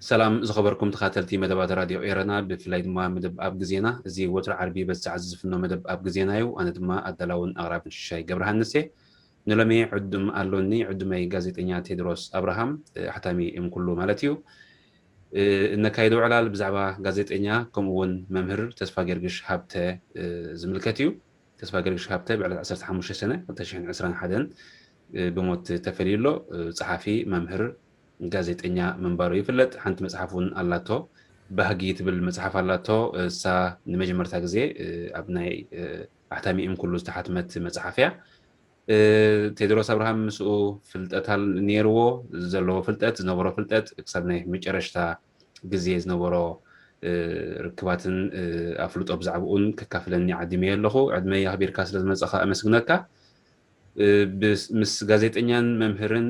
ሰላም ዝኸበርኩም ተኻተልቲ መደባት ራድዮ ኤረና፣ ብፍላይ ድማ መደብ ኣብ ግዜና። እዚ ወትሩ ዓርቢ በዚ ሰዓት ዝፍኖ መደብ ኣብ ግዜና እዩ። ኣነ ድማ ኣዳላውን ኣቕራብን ሽሻይ ገብረሃንስ እየ። ንሎሚ ዕዱም ኣሎኒ፣ ዕዱመይ ጋዜጠኛ ቴድሮስ ኣብርሃም፣ ኣሕታሚ እምኩሉ ማለት እዩ። እነካይዶ ዕላል ብዛዕባ ጋዜጠኛ ከምኡ እውን መምህር ተስፋ ጌርግሽ ሃብተ ዝምልከት እዩ። ተስፋ ጌርግሽ ሃብተ ብዕለት ዓሰርተ ሓሙሽተ ሰነ ክልተ ሽሕን ዕስራን ሓደን ብሞት ተፈልዩ ኣሎ። ጸሓፊ፣ መምህር፣ ጋዜጠኛ ምንባሩ ይፍለጥ። ሓንቲ መጽሓፍ እውን ኣላቶ፣ ባህጊ ትብል መጽሓፍ ኣላቶ። እሳ ንመጀመርታ ግዜ ኣብ ናይ ኣሕታሚ እምኩሉ ዝተሓትመት መጽሓፍ እያ። ቴድሮስ ኣብርሃም ምስኡ ፍልጠት ነይርዎ። ዘለዎ ፍልጠት፣ ዝነበሮ ፍልጠት፣ ክሳብ ናይ መጨረሽታ ግዜ ዝነበሮ ርክባትን ኣፍልጦ ብዛዕባኡን ከካፍለኒ ዓዲመዮ ኣለኹ። ዕድመይ ኣኽቢርካ ስለ ዝመጻኻ ኣመስግነካ። ምስ ጋዜጠኛን መምህርን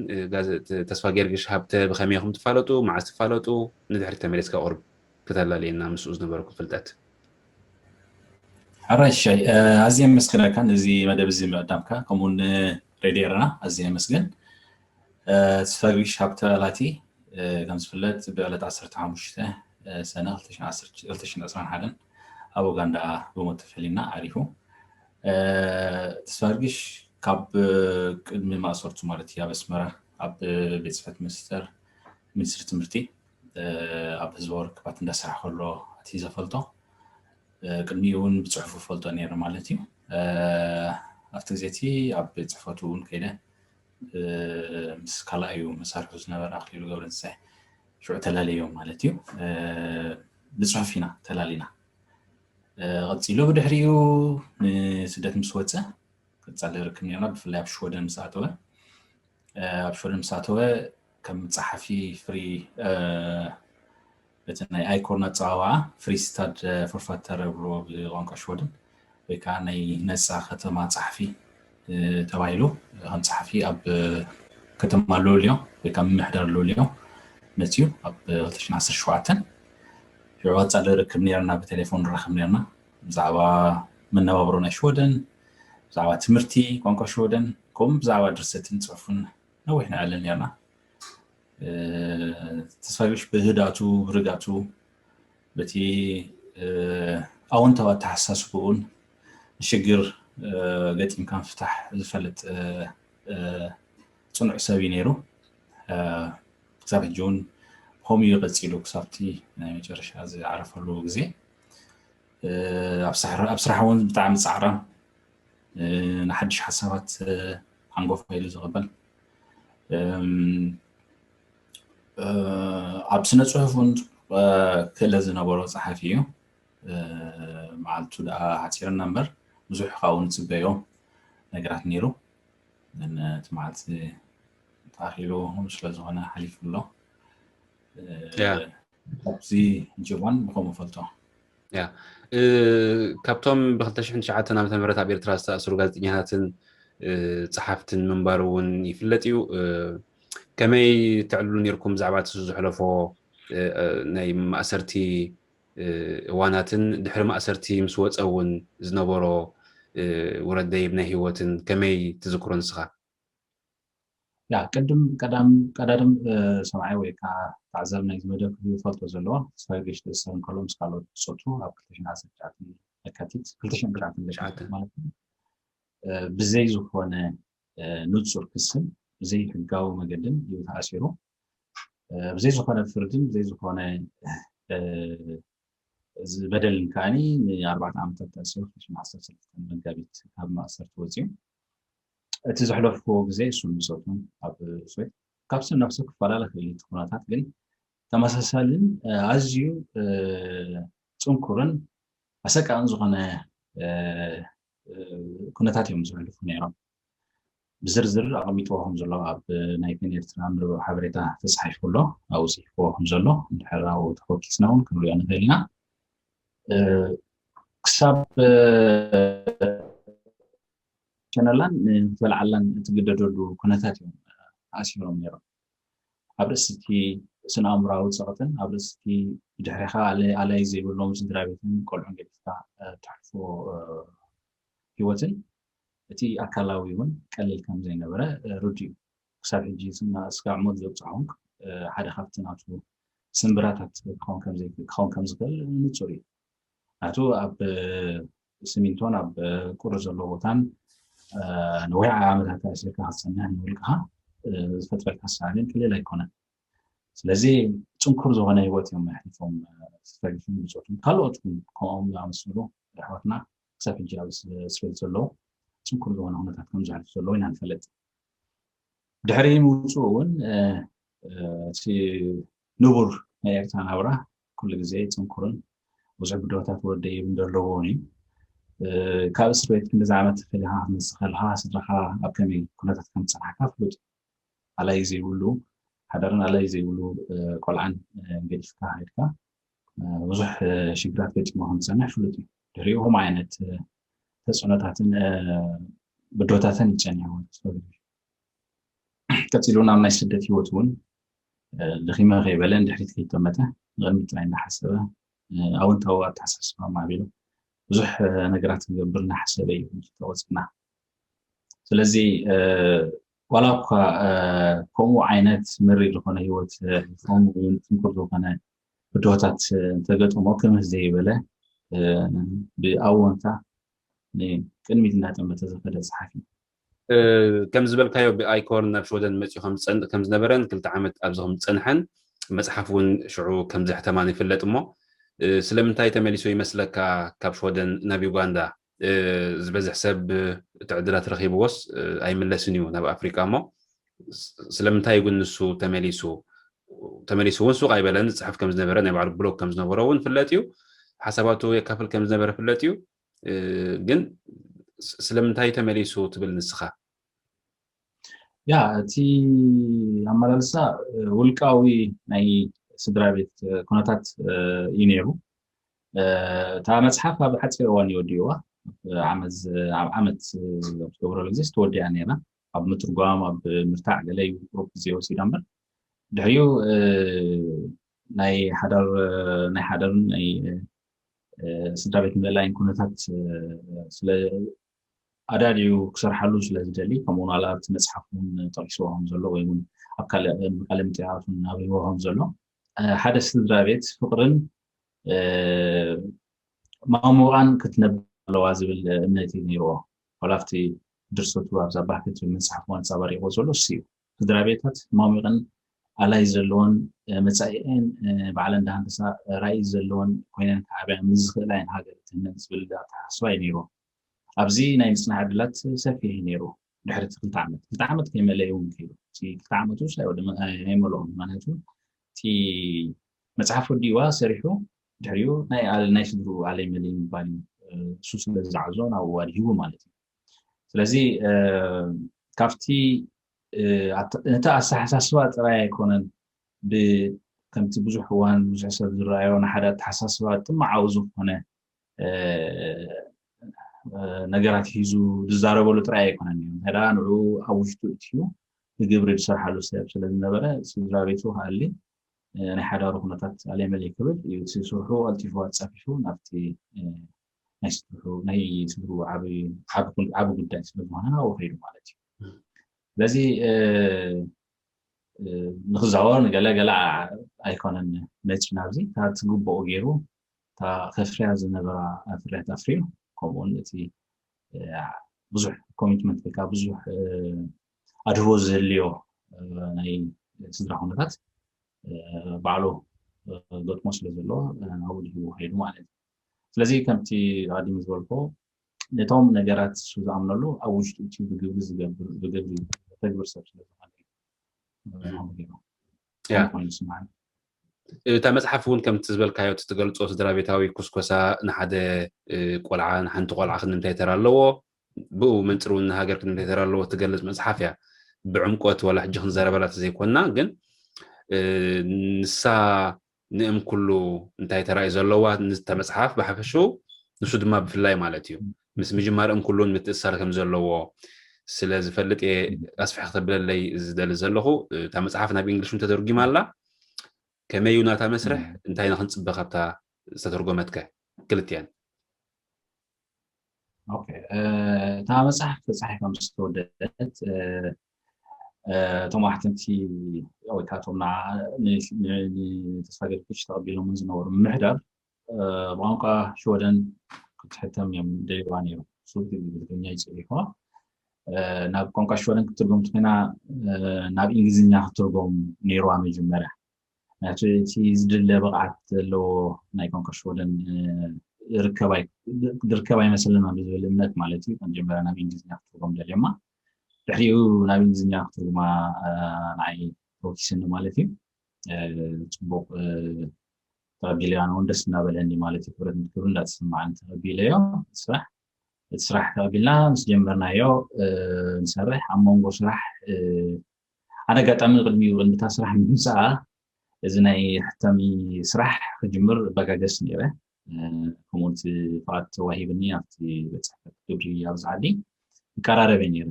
ተስፋ ጌርግሽ ሃብተ ብኸመይ ኢኹም ትፋለጡ? መዓስ ትፋለጡ? ንድሕሪት ተመሊስካ ቁሩብ ክተላልየና ምስኡ ዝነበረኩም ፍልጠት። ሕራይ ሽሻይ፣ ኣዝየ የመስግነካ ነዚ መደብ እዚ ምዕዳምካ፣ ከምኡውን ሬድዮ ኤረና ኣዝየ የመስግን። ተስፋ ጌርግሽ ሃብተ ላቲ ከም ዝፍለጥ ብዕለት ዓሰርተ ሓሙሽተ ሰነ ክልተ ሽሕን ዕስራን ሓደን ኣብ ኡጋንዳ ብሞት ተፈሊና ዓሪፉ። ተስፋ ጌርግሽ ካብ ቅድሚ ማእሰርቱ ማለት እዩ ኣብ ኣስመራ ኣብ ቤት ጽሕፈት ሚኒስተር፣ ሚኒስትሪ ትምህርቲ ኣብ ህዝባዊ ርክባት እንዳሰርሐ ከሎ ኣትዩ ዘፈልጦ። ቅድሚኡ እውን ብጽሑፉ ፈልጦ ነይረ ማለት እዩ። ኣብቲ ግዜ እቲ ኣብ ቤት ጽሕፈቱ እውን ከይደ ምስ ካልኣዩ መሳርሑ ዝነበረ ኣኽሊሉ ገብረትንሳኤ ሽዑ ተላለዮም ማለት እዩ። ብጽሑፍ ኢና ተላሊና። ቀጺሉ ብድሕሪኡ ንስደት ምስ ወጸ ቀጻሊ ርክብ ነርና፣ ብፍላይ ኣብ ሽወደን ምስ ኣተወ። ኣብ ሽወደን ምስ ኣተወ ከም ጸሓፊ ፍሪ እቲ ናይ ኣይኮርን ኣጸዋውዓ ፍሪስታድ ፎርፋተር ይብልዎ ብቋንቋ ሽወደን፣ ወይ ከዓ ናይ ነጻ ከተማ ጸሓፊ ተባሂሉ ከም ጸሓፊ ኣብ ከተማ ሉልዮ ወይ ከዓ ምምሕዳር ሉልዮ መፅዩ ኣብ ክልተ ሽሕን ዓሰርተ ሸውዓተን። ሽዑ ቀፃሊ ርክብ ነርና፣ ብቴሌፎን ንራኸብ ነርና፣ ብዛዕባ መነባብሮ ናይ ሽወደን፣ ብዛዕባ ትምህርቲ ቋንቋ ሽወደን፣ ከምኡ ብዛዕባ ድርሰትን ፅሑፍን ነዊሕ ንዕልል ነርና። ተስፋግሽ ብህዳቱ ብርጋቱ በቲ ኣወንታዊ ኣተሓሳስብኡን ንሽግር ገጢምካ ምፍታሕ ዝፈልጥ ፅኑዕ ሰብ እዩ ነይሩ። ክሳብ ሕጂ እውን ብኸምኡ እዩ ቀፂሉ ክሳብቲ ናይ መጨረሻ ዝዓረፈሉ ግዜ። ኣብ ስራሕ እውን ብጣዕሚ ፃዕራም፣ ንሓድሽ ሓሳባት ሓንጎፋ ኢሉ ዝቕበል፣ ኣብ ስነ ፅሑፍ እውን ክእለት ዝነበሮ ፀሓፊ እዩ። መዓልቱ ደኣ ሓፂርና እምበር ብዙሕ ካብኡ ንፅበዮ ነገራት ነይሩ። ግን እቲ መዓልቲ ተኣኺሉ ስለ ዝኾነ ሓሊፉ ኣሎ። ኣብዚ ጀዋን ብኸምኡ ፈልጦ። ካብቶም ብ ክልተ ሽሕን ትሽዓተን ዓመተ ምህረት ኣብ ኤርትራ ዝተኣስሩ ጋዜጠኛታትን ጸሓፍትን ምንባሩ እውን ይፍለጥ እዩ። ከመይ ተዕልሉ ነርኩም ብዛዕባ እቲ ዘሕለፎ ናይ ማእሰርቲ እዋናትን ድሕሪ ማእሰርቲ ምስ ወጸ እውን ዝነበሮ ውረድ ደይብ ናይ ህይወትን ከመይ ትዝክሮ ንስኻ? ያ ቅድም ቀዳም ቀዳድም ሰማዒ ወይ ከዓ ተዓዛቢ ናይዚ መደብ ክፈልጦ ዘለዎ ተስፋ ገሽ ተእሰር እንከሎ ምስ ካልኦት ብጾቱ ኣብ ክልተ ሽሕን ዓሰርተ ትሽዓተን ለካቲት ክልተ ሽሕን ትሽዓተን ለካቲት ማለት እዩ ብዘይ ዝኾነ ንጹር ክስን ብዘይ ሕጋዊ መገድን እዩ ተኣሲሩ። ብዘይ ዝኾነ ፍርድን ብዘይ ዝኾነ በደልን ከዓኒ ንኣርባዕተ ዓመታት ተኣሲሩ ክልተ ሽሕን ዓሰርተ ሰለስተ መጋቢት ካብ ማእሰርቲ ወፂኡ። እቲ ዘሕለፍዎ ግዜ እሱን ብጾቱን ኣብ ስዌት ካብ ሰብ ናብ ሰብ ክፈላለ ክእል እቲ ኩነታት ግን ተመሳሳልን ኣዝዩ ፅንኩርን ኣሰቃቕን ዝኾነ ኩነታት እዮም ዘሕልፉ ነይሮም። ብዝርዝር ኣቐሚጥዎ ከም ዘሎ ኣብ ናይ ፔን ኤርትራ መርበብ ሓበሬታ ተፃሒፉ ኣሎ። ኣብኡ ፅሒፍዎ ከም ዘሎ እንድሕር ኣብኡ ተፈኪስና እውን ክንሪኦ ንኽእል ኢና። ክሳብ ሸነላን ንክትበልዓላን እትግደደሉ ኩነታት እዮም ኣሲሮም ነይሮም። ኣብ ርእሲ እቲ ስነ ኣእምራዊ ፀቕጥን ኣብ ርእሲ እቲ ብድሕሪኻ ኣለ- ኣላይ ዘይብሎም ስድራ ቤትን ቆልዑን ገዲፍካ ተሕልፎ ህይወትን እቲ ኣካላዊ እውን ቀሊል ከም ዘይነበረ ርዱእ እዩ። ክሳብ ሕጂ ስና እስካዕ ሞት ዘብፅሖም ሓደ ካብቲ ናቱ ስምብራታት ክኸውን ከም ዝኽእል ንፁር እዩ። ናቱ ኣብ ስሚንቶን ኣብ ቁሪ ዘሎ ቦታን ነዊሕ ዓመታት ተኣሲርካ ክትፀንሕ ንውልቅኻ ዝፈጥረልካ ሳዕቤን ቀሊል ኣይኮነን። ስለዚ ፅንኩር ዝኾነ ህይወት እዮም ኣሕሊፎም ተፈሪፎም ብፆቱም ካልኦት ከምኦም ዝኣመሰሉ ኣሕዋትና ክሳብ ሕጂ ኣብ ስደት ዘለዉ ፅንኩር ዝኾነ ኩነታት ከም ዘሕልፉ ዘለዉ ኢና ንፈልጥ። ድሕሪ ምውፅኡ እውን እቲ ንቡር ናይ ኤርትራ ናብራ ኩሉ ግዜ ፅንኩርን ብዙሕ ብድሆታት ወደይብን ዘለዎ እውን እዩ። ካብ እስር ቤት ክንዲዚ ዓመት ፈሊኻ ክትመፅእ ከለኻ ስድራኻ ኣብ ከመይ ኩነታት ከም ዝፀናሕካ ፍሉጥ እዩ። ኣላይ ዘይብሉ ሓዳርን ኣላይ ዘይብሉ ቆልዓን ገዲፍካ ከድካ ብዙሕ ሽግራት ገጢሞ ከም ዝፀንሕ ፍሉጥ እዩ። ድሕሪኡ ከምኡ ዓይነት ተፅዕኖታትን ብድሆታትን ይፀኒሕዎ። ቀፂሉ ናብ ናይ ስደት ህይወት እውን ደኺመ ከይበለ ንድሕሪት ከይጠመተ ንቕድሚት ጥራይ እንዳሓሰበ ኣወንታዊ ኣተሓሳስባ ማዕቢሉ ብዙሕ ነገራት ክገብር እናሓሰበ እዩ ተወፅና። ስለዚ ዋላ እኳ ከምኡ ዓይነት መሪር ዝኾነ ህይወት ከምኡ እውን ፅንኩር ዝኾነ ብድሆታት እንተገጠሞ ክምህ ዘይበለ ብኣወንታ ንቅድሚት እናጠመተ ዝኸደ ፀሓፊ እዩ። ከም ዝበልካዮ ብኣይኮርን ናብ ሽወደን መፅኡ ከም ዝፀንጥ ከም ዝነበረን ክልተ ዓመት ኣብዚ ከም ዝፀንሐን መፅሓፍ እውን ሽዑ ከም ዘሕተማን ይፍለጥ። እሞ ስለምንታይ ተመሊሱ ይመስለካ ካብ ሽወደን ናብ ዩጋንዳ? ዝበዝሕ ሰብ እቲ ዕድላት ረኺብዎስ ኣይምለስን እዩ ናብ ኣፍሪቃ። እሞ ስለምንታይ ግን ንሱ ተመሊሱ? ተመሊሱ እውን ሱቕ ኣይበለን። ዝፅሕፍ ከም ዝነበረ ናይ ባዕሉ ብሎግ ከም ዝነበሮ እውን ፍለጥ እዩ። ሓሳባቱ የካፍል ከም ዝነበረ ፍለጥ እዩ። ግን ስለምንታይ ተመሊሱ ትብል ንስኻ? ያ እቲ ኣመላልሳ ውልቃዊ ናይ ስድራ ቤት ኩነታት እዩ ነይሩ። እታ መፅሓፍ ኣብ ሓፂር እዋን ይወዲእዋ። ኣብ ዓመት ዝገብረሉ ግዜ ዝተወዲኣ ነይራ። ኣብ ምትርጓም ኣብ ምርታዕ ገለ እዩ ቁሩብ ግዜ ወሲዳ እምበር ድሕሪኡ ናይ ሓዳር ናይ ሓዳርን ናይ ስድራ ቤት ምእላይን ኩነታት ስለ ኣዳልዩ ክሰርሓሉ ስለ ዝደሊ ከምኡ ናላ ኣብቲ መፅሓፍ እውን ጠቂስዎ ከም ዘሎ ወይ እውን ኣብ ካልእ ቃለ መጠይቃት እውን ኣብሂቦ ከም ዘሎ ሓደ ስድራ ቤት ፍቅርን ማሙቃን ክትነብር ኣለዋ ዝብል እምነት እዩ ነይርዎ። ዋላ ኣብቲ ድርሰቱ ኣብዛ ባህኪ ትብል መፅሓፍ ኣንፃባሪቆ ዘሎ እሱ እዩ። ስድራ ቤታት ማሙቅን ኣላይ ዘለዎን መፃኢኤን ባዕለን ዳሃንደሳ ራእይ ዘለዎን ኮይነን ክዓብያ ምስ ዝኽእላ እየን ሃገር ትህነፅ ዝብል ኣተሓሳስባ እዩ ነይርዎ። ኣብዚ ናይ ምፅናሕ ዕድላት ሰፊሕ እዩ ነይሩ። ድሕሪ እቲ ክልተ ዓመት ክልተ ዓመት ከይመለየ እውን ከይዱ እቲ ክልተ ዓመት ውስ ኣይወደ ኣይመልኦም ማለቱ እቲ መፅሓፍ ወዲዋ ሰሪሑ ድሕሪኡ ናይ ኣል ናይ ስድሩ ኣለይ መለይ ምባል እዩ። እሱ ስለ ዝዓዞ ናብ ዋድ ሂቡ ማለት እዩ። ስለዚ ካብቲ እቲ ኣተሓሳስባ ጥራይ ኣይኮነን ከምቲ ብዙሕ እዋን ብዙሕ ሰብ ዝረኣዮ ንሓደ ኣተሓሳስባ ጥማዓዊ ዝኾነ ነገራት ሒዙ ዝዛረበሉ ጥራይ ኣይኮነን እዩ። እንታይ ደኣ ንዕኡ ኣብ ውሽጡ እትዩ ብግብሪ ዝሰርሓሉ ሰብ ስለ ዝነበረ ስድራ ቤቱ ክኣሊ ናይ ሓዳሩ ኩነታት ኣለይ መለይ ክብል እዩ። እቲ ስርሑ ቀልጢፉ ኣፃፊፉ ናብቲ ናይ ስርሑ ናይ ስድሩ ዓቢ ጉዳይ ስለ ዝኾነ ናብኡ ከይዱ ማለት እዩ። ስለዚ ንክዛወር ንገለ ገለ ኣይኮነን መፂኡ ናብዚ እታ ትግብኦ ገይሩ እታ ከፍርያ ዝነበራ ፍርያት ኣፍርዩ ከምኡውን እቲ ብዙሕ ኮሚትመንት ወይ ከዓ ብዙሕ ኣድህቦ ዝህልዮ ናይ ስድራ ኩነታት ባዕሉ ገጥሞ ስለ ዘሎ ናብኡ ድሂቡ ከይዱ ማለት እዩ። ስለዚ ከምቲ ኣቐዲሙ ዝበልኮ ነቶም ነገራት እሱ ዝኣምነሉ ኣብ ውሽጡ እቲ ብግብሪ ዝገብር ብግብሪ ተግብር ሰብ ስለ ዝኾነ እዩ። ዝኾነ ገይሩ ኮይኑ ስምዓኒ። እታ መፅሓፍ እውን ከምቲ ዝበልካዮ እቲ ትገልፆ ስድራ ቤታዊ ኩስኮሳ ንሓደ ቆልዓ ንሓንቲ ቆልዓ ክንምታይ ተራ ኣለዎ፣ ብኡ መንፅር እውን ንሃገር ክንምታይ ተራ ኣለዎ ትገልፅ መፅሓፍ እያ። ብዕምቆት ዋላ ሕጂ ክንዘረበላ ተዘይኮንና ግን ንሳ ንእም ኩሉ እንታይ ተራእዩ ዘለዋ ንዝተ መፅሓፍ ብሓፈሽኡ ንሱ ድማ ብፍላይ ማለት እዩ ምስ ምጅማር እም ኩሉን ምትእሳር ከም ዘለዎ ስለ ዝፈልጥ እየ ኣስፍሐ ክተብለለይ ዝደሊ ዘለኹ። እታ መፅሓፍ ናብ እንግሊሽ ተተርጉማ ኣላ። ከመይ እዩ ናታ መስርሕ እንታይ ንክንፅበ ካብታ ዝተተርጎመትከ ክልትያን? እታ መፅሓፍ ተፃሒፋ ምስ ተወደአት እቶም ኣሕተምቲ ወይ ካቶም ንተስፋ ገርግሽ ተቐቢሎምን ዝነበሩ ምምሕዳር ብቋንቋ ሽወደን ክትሕተም እዮም ደልዋ ነይሩ። ብትግርኛ ይፅሒፍዋ ናብ ቋንቋ ሽወደን ክትትርጎም ትኮይና ናብ እንግሊዝኛ ክትትርጎም ነይርዋ መጀመርያ። ምክንያቱ እቲ ዝድለ ብቕዓት ዘለዎ ናይ ቋንቋ ሽወደን ዝርከብ ኣይመስለና ብዝብል እምነት ማለት እዩ። መጀመርያ ናብ እንግሊዝኛ ክትትርጎም ደልዮማ ድሕሪኡ ናብ እንግሊዝኛ ክትርጉማ ንዓይ ተወኪስኒ ማለት እዩ። ፅቡቅ ተቐቢለዮ ኣነ እውን ደስ እናበለኒ ማለት እዩ። ክብረት ክብሪ እንዳተሰማዓኒ ተቐቢለዮ ስራሕ እቲ ስራሕ ተቐቢልና ምስ ጀመርናዮ ንሰርሕ ኣብ መንጎ ስራሕ ኣነ ኣጋጣሚ ቅድሚኡ ቅድሚታ ስራሕ ምምፃኣ እዚ ናይ ሕታሚ ስራሕ ክጅምር በጋገስ ነይረ። ከምኡ እቲ ፍቓድ ተዋሂብኒ ኣብቲ ቤት ፅሕፈት ግብሪ ኣብዚ ዓዲ ይቀራረበ ነይረ።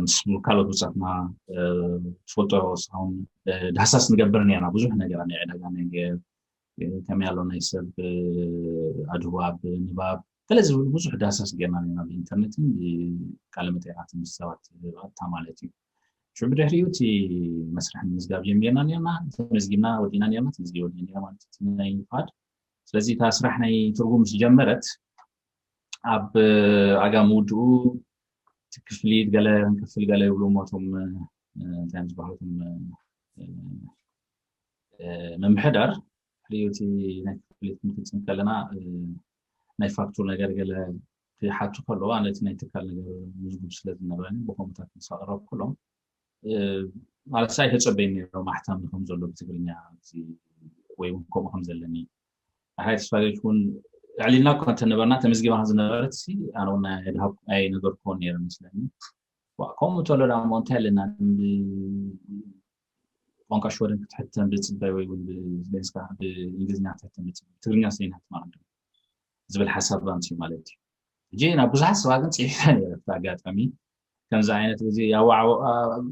ምስ ካልኦት ብፃትና ትፈልጦ ስራውን ዳህሳስ ንገብር ነርና ብዙሕ ነገር ናይ ዕዳጋ ነገር ከመይ ኣሎ ናይ ሰብ ኣድዋብ ንባብ ገለ ዝብሉ ብዙሕ ዳህሳስ ገርና ነርና ብኢንተርነትን ብቃለ መጠይቃትን ምስ ሰባት ብቐጥታ ማለት እዩ። ሽዑ ብድሕሪኡ እቲ መስርሕ ምምዝጋብ ጀሚርና ነርና ተመዝጊብና ወዲእና ነርና ተመዝጊበ ወዲእና ነርና ማለት እቲ ናይ ፍቓድ ስለዚ እታ ስራሕ ናይ ትርጉም ምስ ጀመረት ኣብ ኣጋ ምውድኡ እቲ ክፍሊት ገለ ክንከፍል ገለ ይብሉ እሞ እቶም እንታይ እዮም ዝበሃሉ እቶም ምምሕዳር ድሕሪኡ እቲ ናይ ክፍሊት ክንፍፅም ከለና ናይ ፋክቱር ነገር ገለ ክሓቱ ከለዉ ኣነ እቲ ናይ ትካል ነገር ምዝጉብ ስለ ዝነበረኒ ብከምኡታት ምስ ኣቕረብኩሎም ማለት ኣይተፀበዩን ነይሮም ኣሕታሚ ከም ዘሎ ብትግርኛ ወይ እውን ከምኡ ከም ዘለኒ ኣይ ተስፋ ገርግሽ እውን ኣዕሊልና እኳ እንተነበርና ተመዝጊባ ዝነበረት ኣነ እውን ኣይነገርኩዎን ነይረ መስለኒ ከምኡ እንተሎ ዳ እንታይ ኣለና ቋንቋ ሽወደን ክትሕተም ዝፅበ ወይ እውን ብዝቤንስካ ብእንግሊዝኛ ክትሕተም ዝፅበ ትግርኛ ስለይናት ማለት ዝብል ሓሳብ ኣምፅኡ ማለት እዩ ሕጂ ናብ ብዙሓት ሰባት ግን ፅሒፈ ነይረ ኣጋጣሚ ከምዚ ዓይነት ግዜ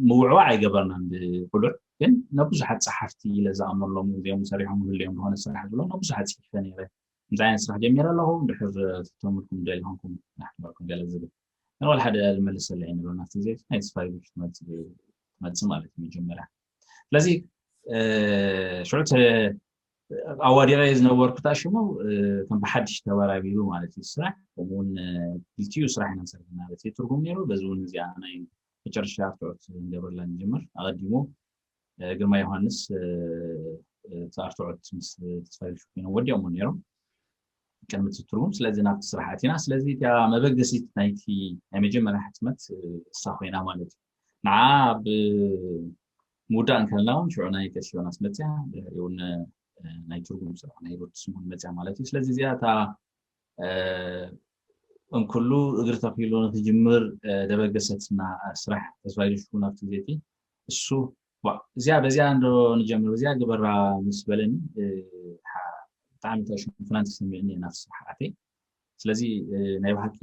ምውዕዋዕ ኣይገበርናን ብቁሉዕ ግን ናብ ብዙሓት ፀሓፍቲ ኢለ ዝኣምነሎም እዚኦም ሰሪሖም ይህልዮም ዝኾነ ስራሕ ዝብሎም ናብ ብዙሓት ፅሒፈ ነይረ ከምዚ ዓይነት ስራሕ ጀሚረ ኣለኹ ድሕር ትተምልኩም ደሊ ኮንኩም ናሕትበልኩም ገለ ዝብል ግን ዋላ ሓደ ዝመልሰለ ኣይነበርና ኣብቲ ግዜ ናይ ተስፋ ትመፅእ ማለት እዩ መጀመርያ ስለዚ ሽዑ ኣዋዲቐ ዝነበርኩ እታ ሽሙ ከም ብሓድሽ ተበራቢሩ ማለት እዩ ስራሕ ከምኡውን ክልቲኡ ስራሕ ኢና ንሰርሕ ማለት እዩ ትርጉም ነይሩ በዚ እውን እዚኣ ናይ መጨረሻ ኣርትዖት ንገብረላ ንጅምር ኣቐዲሙ ግርማ ዮሃንስ ኣርትዖት ምስ ተስፋ ገርግሽ ኮይኖም ወዲኦሞ ነይሮም ቅድሚ እቲ ትርጉም ስለዚ ናብቲ ስራሕ ኣቲና ስለዚ እቲኣ መበገሲት ናይቲ ናይ መጀመርያ ሕትመት እሳ ኮይና ማለት እዩ ንዓ ኣብ ምውዳእ እንከለና እውን ሽዑ ናይ ቀሺ ዮናስ መፅያ ድሕሪኡ ናይ ትርጉም ስራሕ ናይ ሮድስሙን መፅያ ማለት እዩ ስለዚ እዚኣ እታ እንኩሉ እግሪ ተኪሉ ንክጅምር ደበገሰትና ስራሕ ተስፋ ገርግሽ ናብቲ ግዜ እቲ እሱ እዚኣ በዚኣ እንዶ ንጀምር በዚኣ ግበራ ምስ በለኒ ብጣዕሚ ተሽንፍናን ተሰሚዕኒ እየ ናብቲ ስራሕ ኣተይ ስለዚ ናይ ብሓቂ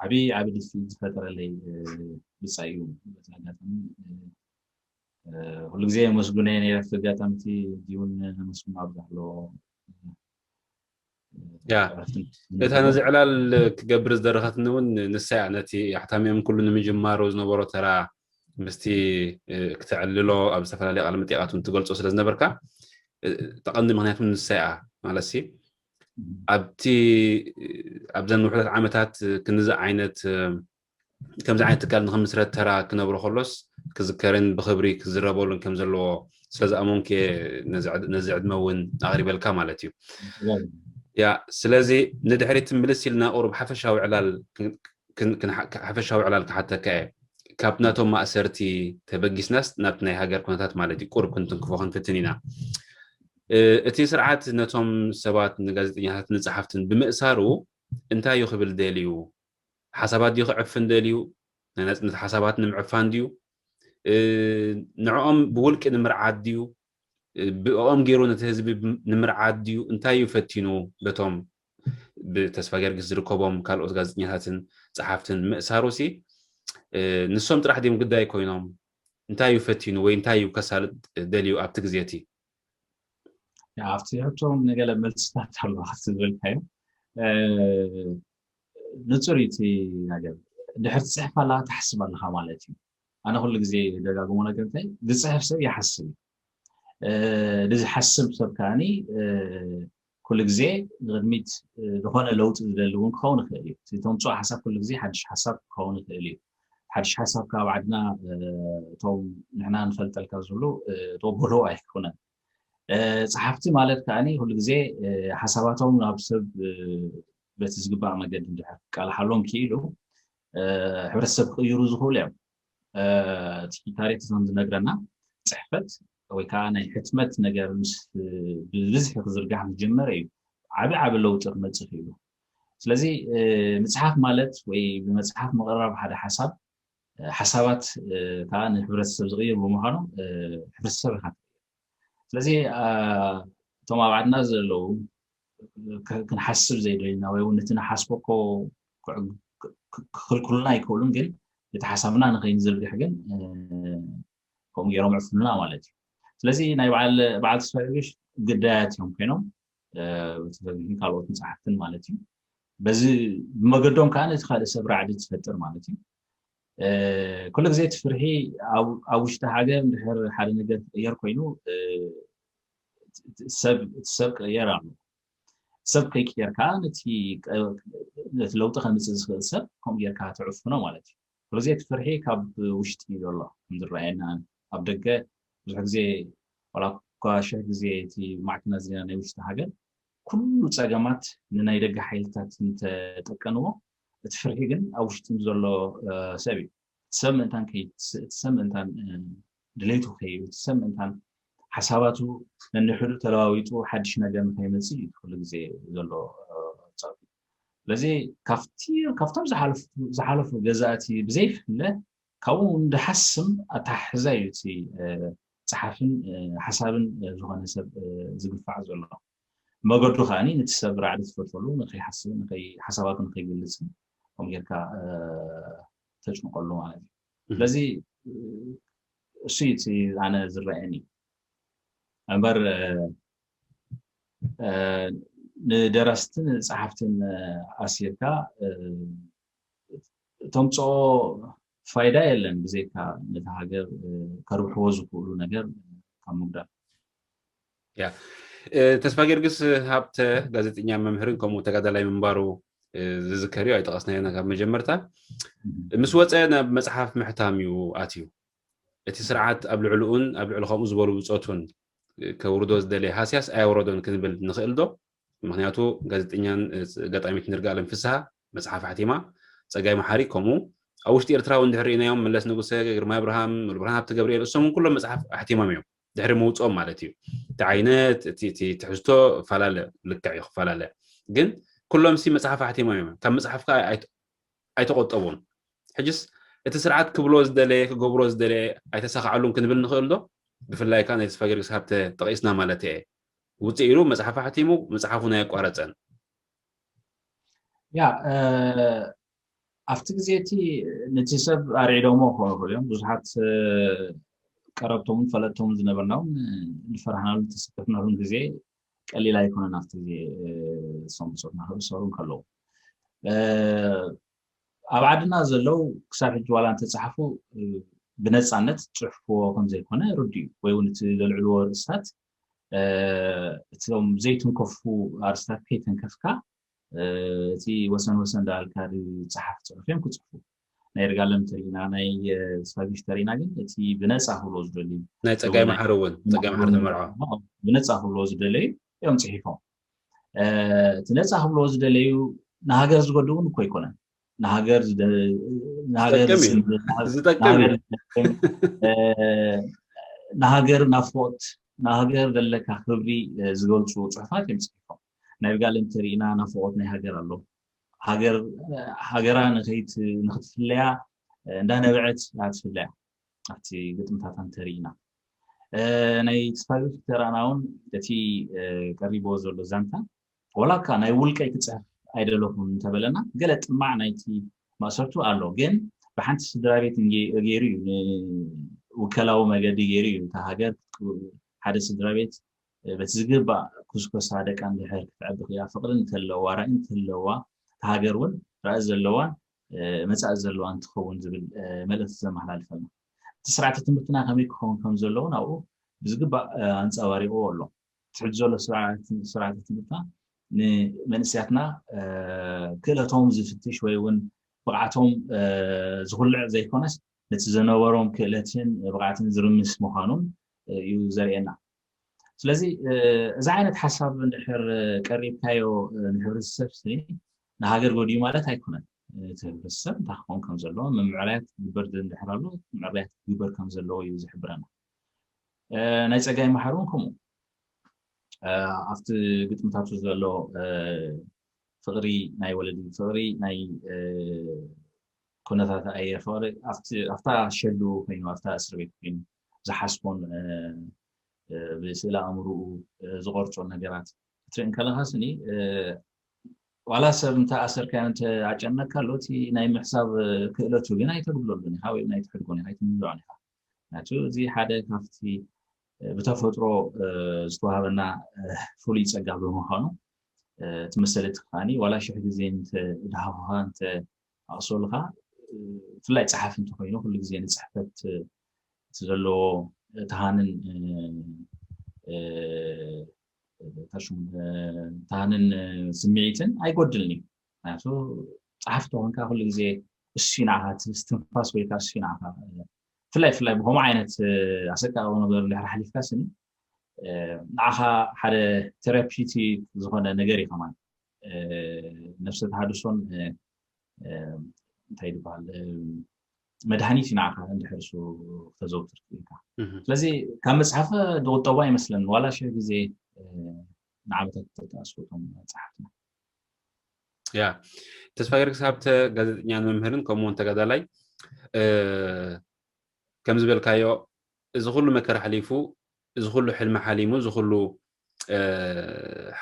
ዓብዪ ዓብዪ ድፊት ዝፈጠረለይ ብፃይ እዩ በዚ ኣጋጣሚ ኩሉ ግዜ የመስግኖ እየ ነይረ ኣጋጣሚ እቲ እውን ነመስግኖ ኣብዚ ኣሎ ያ እታ ነዚ ዕላል ክገብር ዝደረኸትኒ እውን ንሳ እያ ነቲ ኣሕታሚኦም ኩሉ ንምጅማሩ ዝነበሮ ተራ ምስቲ ክተዕልሎ ኣብ ዝተፈላለዩ ቃለ መጠይቃት እውን ትገልፆ ስለ ዝነበርካ ተቐንዲ ምክንያት እውን ንሳ እያ ማለት ኣብቲ ኣብዘን ውሕዳት ዓመታት ክንዚ ዓይነት ከምዚ ዓይነት ትካል ንክምስረት ተራ ክነብሮ ከሎስ ክዝከርን ብክብሪ ክዝረበሉን ከም ዘለዎ ስለዝኣመንኩ ነዚ ዕድመ እውን ኣቕሪበልካ ማለት እዩ ያ ስለዚ ንድሕሪት ምልስ ኢልና ቁሩብ ሓፈሻዊ ዕላል ሓፈሻዊ ዕላል ክሓተካ እየ ካብ ናቶም ማእሰርቲ ተበጊስናስ ናብቲ ናይ ሃገር ኩነታት ማለት እዩ ቁሩብ ክንትንክፎ ክንፍትን ኢና። እቲ ስርዓት ነቶም ሰባት ንጋዜጠኛታት ንጸሓፍትን ብምእሳሩ እንታይ እዩ ክብል ደልዩ? ሓሳባት ድዩ ክዕፍን ደልዩ? ናይ ናጽነት ሓሳባት ንምዕፋን ድዩ? ንዕኦም ብውልቂ ንምርዓድ ድዩ? ብኦም ገይሩ ነቲ ህዝቢ ንምርዓድ ድዩ? እንታይ እዩ ፈቲኑ? በቶም ብተስፋ ገርግስ ዝርከቦም ካልኦት ጋዜጠኛታትን ጸሓፍትን ምእሳሩ ሲ ንሶም ጥራሕ ድዮም ግዳይ ኮይኖም? እንታይ እዩ ፈቲኑ ወይ እንታይ እዩ ከሳልጥ ደልዩ ኣብቲ ግዜ እቲ? ኣብቲ ሕቶም ንገለ መልስታት ኣለዋ ዝበልካዮ ንፁር እቲ ነገር ድሕር ትፅሕፍ ኣለካ ትሓስብ ኣለካ ማለት እዩ። ኣነ ኩሉ ግዜ ደጋግሞ ነገር እንታይ ዝፅሕፍ ሰብ ይሓስብ እዩ። ዝሓስብ ሰብ ከዓኒ ኩሉ ግዜ ንቅድሚት ዝኾነ ለውጢ ዝደሊ እውን ክኸውን ይኽእል እዩ። ተምፅኦ ሓሳብ ኩሉ ግዜ ሓድሽ ሓሳብ ክኸውን ይኽእል እዩ። ሓድሽ ሓሳብ ካብ ዓድና እቶም ንሕና ንፈልጠልካ ዝብሉ ተበሎ ኣይኮነን። ፀሓፍቲ ማለት ከዓኒ ኩሉ ግዜ ሓሳባቶም ናብ ሰብ በቲ ዝግባእ መገዲ እንድሕር ክቃልሓሎም ክኢሉ ሕብረተሰብ ክቕይሩ ዝኽእሉ እዮም። እቲ ታሪክ ከም ዝነግረና ፅሕፈት ወይ ከዓ ናይ ሕትመት ነገር ምስ ብብዝሒ ክዝርጋሕ ምስ ጀመረ እዩ ዓቢ ዓቢ ለውጢ ክመፅእ ክኢሉ። ስለዚ ምፅሓፍ ማለት ወይ ብመፅሓፍ ምቕራብ ሓደ ሓሳብ ሓሳባት ከዓ ንሕብረተሰብ ዝቕይር ብምዃኑ ሕብረተሰብ ኢካ ትቕይር። ስለዚ እቶም ኣብ ዓድና ዘለዉ ክንሓስብ ዘይደልና ወይ እውን ነቲ ንሓስቦ እኮ ክኽልክሉና ኣይክእሉን፣ ግን እቲ ሓሳብና ንኸይንዝርግሕ ግን ከምኡ ገይሮም ዕፍኑና ማለት እዩ። ስለዚ ናይ በዓል ተስፋ ጊዮርጊስ ግዳያት እዮም ኮይኖም ተዘግሕን ካልኦት መፅሓፍትን ማለት እዩ። በዚ ብመገዶም ከዓ ነቲ ካልእ ሰብ ራዕዲ ትፈጥር ማለት እዩ። ኩሉ ግዜ እቲ ፍርሒ ኣብ ውሽጢ ሃገር እንድሕር ሓደ ነገር ክቅየር ኮይኑ ሰብ ክቅየር ኣሎ። ሰብ ከይቅየር ከዓ ነቲ ለውጢ ከምፅእ ዝኽእል ሰብ ከምኡ ጌርካ ትዕፍኖ ማለት እዩ። ኩሉ ግዜ እቲ ፍርሒ ካብ ውሽጢ እዩ ዘሎ ከም ዝረኣየና ኣብ ደገ ብዙሕ ግዜ ዋላ እኳ ሽሕ ግዜ እቲ ማዕክናት ዜና ናይ ውሽጢ ሃገር ኩሉ ፀገማት ንናይ ደገ ሓይልታት እንተጠቀንዎ እቲ ፍርሒ ግን ኣብ ውሽጢ ዘሎ ሰብ እዩ። ሰብ ምእንታን ከይትስእ እቲ ሰብ ምእንታን ድሌቱ ከይህብ እቲ ሰብ ምእንታን ሓሳባቱ ነንሕዱ ተለዋዊጡ ሓድሽ ነገር ንከይመፅእ እዩ ኩሉ ግዜ ዘሎ ፀርፊ። ስለዚ ካብቶም ዝሓለፉ ገዛእቲ ብዘይፍለ ካብኡ ንድሓስም ኣተሓሕዛ እዩ እቲ ፀሓፍን ሓሳብን ዝኾነ ሰብ ዝግፋዕ ዘሎ። መገዱ ከዓኒ ነቲ ሰብ ራዕዲ ትፈጥረሉ ንኸይሓስብን ሓሳባቱ ንኸይገልፅን ከም ጌርካ ተጭንቀሉ ማለት እዩ። ስለዚ እሱ እቲ ኣነ ዝረአየኒ እምበር ንደረስትን ፀሓፍትን ኣሲርካ ተምፅኦ ፋይዳ የለን ብዘይካ ነቲ ሃገር ከርብሕዎ ዝኽእሉ ነገር ካብ ምጉዳል። ያ ተስፋ ጊዮርጊስ ሃብተ ጋዜጠኛ መምህርን ከምኡ ተጋዳላይ ምንባሩ ዝዝከር እዩ ኣይጠቐስናዮ ካብ መጀመርታ ምስ ወፀ ናብ መፅሓፍ ምሕታም እዩ ኣትዩ። እቲ ስርዓት ኣብ ልዕልኡን ኣብ ልዕሊ ከምኡ ዝበሉ ብፆቱን ከውርዶ ዝደለየ ሃስያስ ኣየውረዶን ክንብል ንኽእል ዶ? ምክንያቱ ጋዜጠኛን ገጣሚት ንርጋለም ፍስሃ መፅሓፍ ኣሕቲማ፣ ፀጋይ መሓሪ ከምኡ ኣብ ውሽጢ ኤርትራ እውን ድሕሪ ርኢናዮም መለስ ንጉሰ፣ ግርማይ ኣብርሃም፣ ሙሉብርሃን ሃብተገብርኤል እሶም እውን ኩሎም መፅሓፍ ኣሕቲሞም እዮም ድሕሪ ምውፅኦም ማለት እዩ። እቲ ዓይነት እቲ ትሕዝቶ ፈላለ ልክዕ እዩ ክፈላለ ግን ኩሎም ሲ መፅሓፍ ኣሕቲሞም እዮም ካብ መፅሓፍ ከዓ ኣይተቆጠቡን። ሕጅስ እቲ ስርዓት ክብሎ ዝደለየ ክገብሮ ዝደለየ ኣይተሳካዓሉን ክንብል ንኽእል ዶ? ብፍላይ ከዓ ናይ ተስፋ ጊዮርጊስ ሃብተ ጠቒስና ማለት እየ። ውፅእ ኢሉ መፅሓፍ ኣሕቲሙ መፅሓፉ ናይ ኣቋረፀን። ያ ኣብቲ ግዜ እቲ ነቲ ሰብ ኣርዒዶሞ ክኾኑ ይኽእሉ እዮም። ብዙሓት ቀረብቶምን ፈለጥቶምን ዝነበርና እውን ዝፈራህናሉን ዝተሰከፍናሉን ግዜ ቀሊል ኣይኮነን። ኣብቲ ግዜ እሶም ብፆትና ክእሰሩ እንከለዉ ኣብ ዓድና ዘለዉ ክሳብ ሕጂ ዋላ እንተፀሓፉ ብነፃነት ፅሑፍዎ ከም ዘይኮነ ርዱ እዩ። ወይ እውን እቲ ዘልዕልዎ ርእስታት እቶም ዘይትንከፉ ኣርእስታት ከይተንከፍካ እቲ ወሰን ወሰን ዳልካ ዝፀሓፍ ፅሑፍ እዮም ክፅሕፉ። ናይ ይርጋለም ተሪና ናይ ስፋጊሽ ተሪና ግን እቲ ብነፃ ክብሎ ዝደልዩ ናይ ፀጋይ መሓሪ እውን ፀጋይ መሓሪ ተመርዖ ብነፃ ክብሎ ዝደለዩ እዮም ፅሒፎም። እቲ ነፃ ክብሎ ዝደለዩ ንሃገር ዝጎድእ እውን እኮ ኣይኮነን። ንሃገር ዝደ- ንሃገር ዝጠቅም እዩ። ዝጽንብል፣ ንሃገር- ዝጠቅም ንሃገር እዩ። ዝጠቅም፣ እ፣ ንሃገር ናፍቆት፣ ንሃገር ዘለካ ክብሪ፣ እ፣ ዝገልጹ ጽሑፋት እዮም ጽሒፎም። ናይ ብጋል እንተሪእና ናፍቆት ናይ ሃገር ኣሎ። ሃገር፣ እ፣ ሃገራ ንኸይት-፣ ንኽትፍለያ፣ እ፣ እንዳነበዐት እያ ትፍለያ። ኣብቲ ግጥምታታ እንተሪእና፣ እ፣ ናይ ተስፋግርጊ ተራና እውን እቲ፣ እ፣ ቀሪብዎ ዘሎ ዛንታ ዋላ እካ ናይ ውልቀይ ክጽሕፍ ኣይደለኹን እንተበለና፣ ገለ ጥማዕ ናይቲ ማእሰርቱ ኣሎ። ግን ብሓንቲ ስድራ ቤት እንጌ- ገይሩ እዩ፣ ንውከላዊ መገዲ ገይሩ እዩ። እታ ሃገር፣ ሓደ ስድራ ቤት፣ እ፣ በቲ ዝግባእ ኩስኮሳ ደቃ እንድሕር ክተዕቢ ክያ፣ ፍቕሪ እንተለዋ፣ ራእይ እንተለዋ፣ እታ ሃገር እውን ራእይ ዘለዋን፣ እ፣ መጻኢ ዘለዋን ትኸውን ዝብል፣ እ፣ መልእኽቲ ዘመሓላልፈልና። እቲ ስርዓተ ትምህርትና ከመይ ክኸውን ከም ዘለዎ ናብኡ ብዝግባእ፣ እ፣ ኣንጸባሪቕዎ ኣሎ። ትሕቲ ዘሎ ስርዓት-፣ ስርዓተ ትምህርትና ንመንእሰያትና፣ እ፣ ክእለቶም ዝፍትሽ ወይ እውን ብቕዓቶም፣ እ፣ ዝኹልዕ ዘይኮነስ፣ ነቲ ዝነበሮም ክእለትን ብቕዓትን ዝርምስ ምዃኑን፣ እ፣ እዩ ዘርእየና። ስለዚ፣ እ፣ እዚ ዓይነት ሓሳብ እንድሕር ቀሪብካዮ፣ እ፣ ንሕብረተሰብ ሲ ንሃገር ጎድዩ ማለት ኣይኮነን። እቲ ሕብረተሰብ እንታይ ክኸውን ከም ዘለዎ፣ ምምዕራያት ክግበር እንድሕር ኣሎ፣ ምዕራያት ክግበር ከም ዘለዎ እዩ ዝሕብረና። እ፣ ናይ ጸጋይ መሓር እውን ከምኡ። እ፣ ኣብቲ ግጥምታቱ ዘሎ፣ እ፣ ፍቕሪ ናይ ወለዲ፣ ፍቕሪ ናይ፣ እ፣ ኩነታት ኣየር፣ ፍቕሪ ኣብቲ፣ ኣብታ ሸሉ ኮይኑ፣ ኣብታ እስር ቤት ኮይኑ ዝሓስቦን፣ እ፣ እ፣ ብስእለ ኣእምሮኡ፣ እ፣ ዝቐርጾ ነገራት ክትርኢ እንከለኻ ስኒ፣ እ፣ ዋላ ሰብ እንተ ኣሰርካዮ እንተ ኣጨነቅካ ኣሎ፣ እቲ ናይ ምሕሳብ፣ እ፣ ክእለቱ ግን ኣይተጉድለሉን ኢኻ ወይ እውን ኣይትሕድጎን ኢኻ፣ ኣይትምልዖን ኢኻ። ምክንያቱ እዚ ሓደ ካብቲ፣ እ፣ ብተፈጥሮ፣ እ፣ ዝተዋህበና፣ እ፣ ፍሉይ ጸጋ ብምዃኑ፣ እ፣ እቲ መሰል እቲ ከዓኒ ዋላ ሽሕ ግዜ እንተ ድሃኹኻ እንተ ኣቕሰሉኻ፣ እ፣ ብፍላይ ጸሓፊ እንተኾይኑ ኩሉ ግዜ ንጽሕፈት፣ እ፣ እቲ ዘለዎ ተሃንን፣ እ፣ እ፣ እንታይ ሽሙ፣ እ፣ ተሃንን፣ እ፣ ስምዒትን ኣይጎድልን እዩ። ምክንያቱ ጸሓፊ ተኾንካ ኩሉ ግዜ እሱ እዩ ንዓኻ፣ እቲ ትንፋስ ወይ ከዓ እሱ እዩ ንዓኻ። እ፣ ብፍላይ፣ ብፍላይ ብኸምኡ ዓይነት፣ እ፣ ኣሰቃቂ ነገር እንድሕር ሓሊፍካ ስኒ፣ እ፣ ንዓኻ ሓደ ቴራፒውቲክ ዝኾነ ነገር እዩ ከማን። እ፣ ነፍሰ ተሃድሶን፣ እ፣ እ፣ እንታይ ይበሃል፣ እ፣ መድሃኒት እዩ ንዓኻ እንድሕር እሱ ክተዘውትር ክኢልካ። እህ። ስለዚ ካብ መጽሓፍ ዝቑጠቡ ኣይመስለንን፣ ዋላ ሽሕ ግዜ፣ እ፣ ንዓመታት ተተኣስሩ እቶም ጸሓፍትና። ያ፣ ተስፋ ገርግስ ሃብተ ጋዜጠኛን መምህርን ከምኡ እውን ተጋዳላይ፣ እ፣ ከም ዝበልካዮ እዚ ኩሉ መከራ ሓሊፉ፣ እዚ ኩሉ ሕልሚ ሓሊሙ፣ እዚ ኩሉ፣ እ፣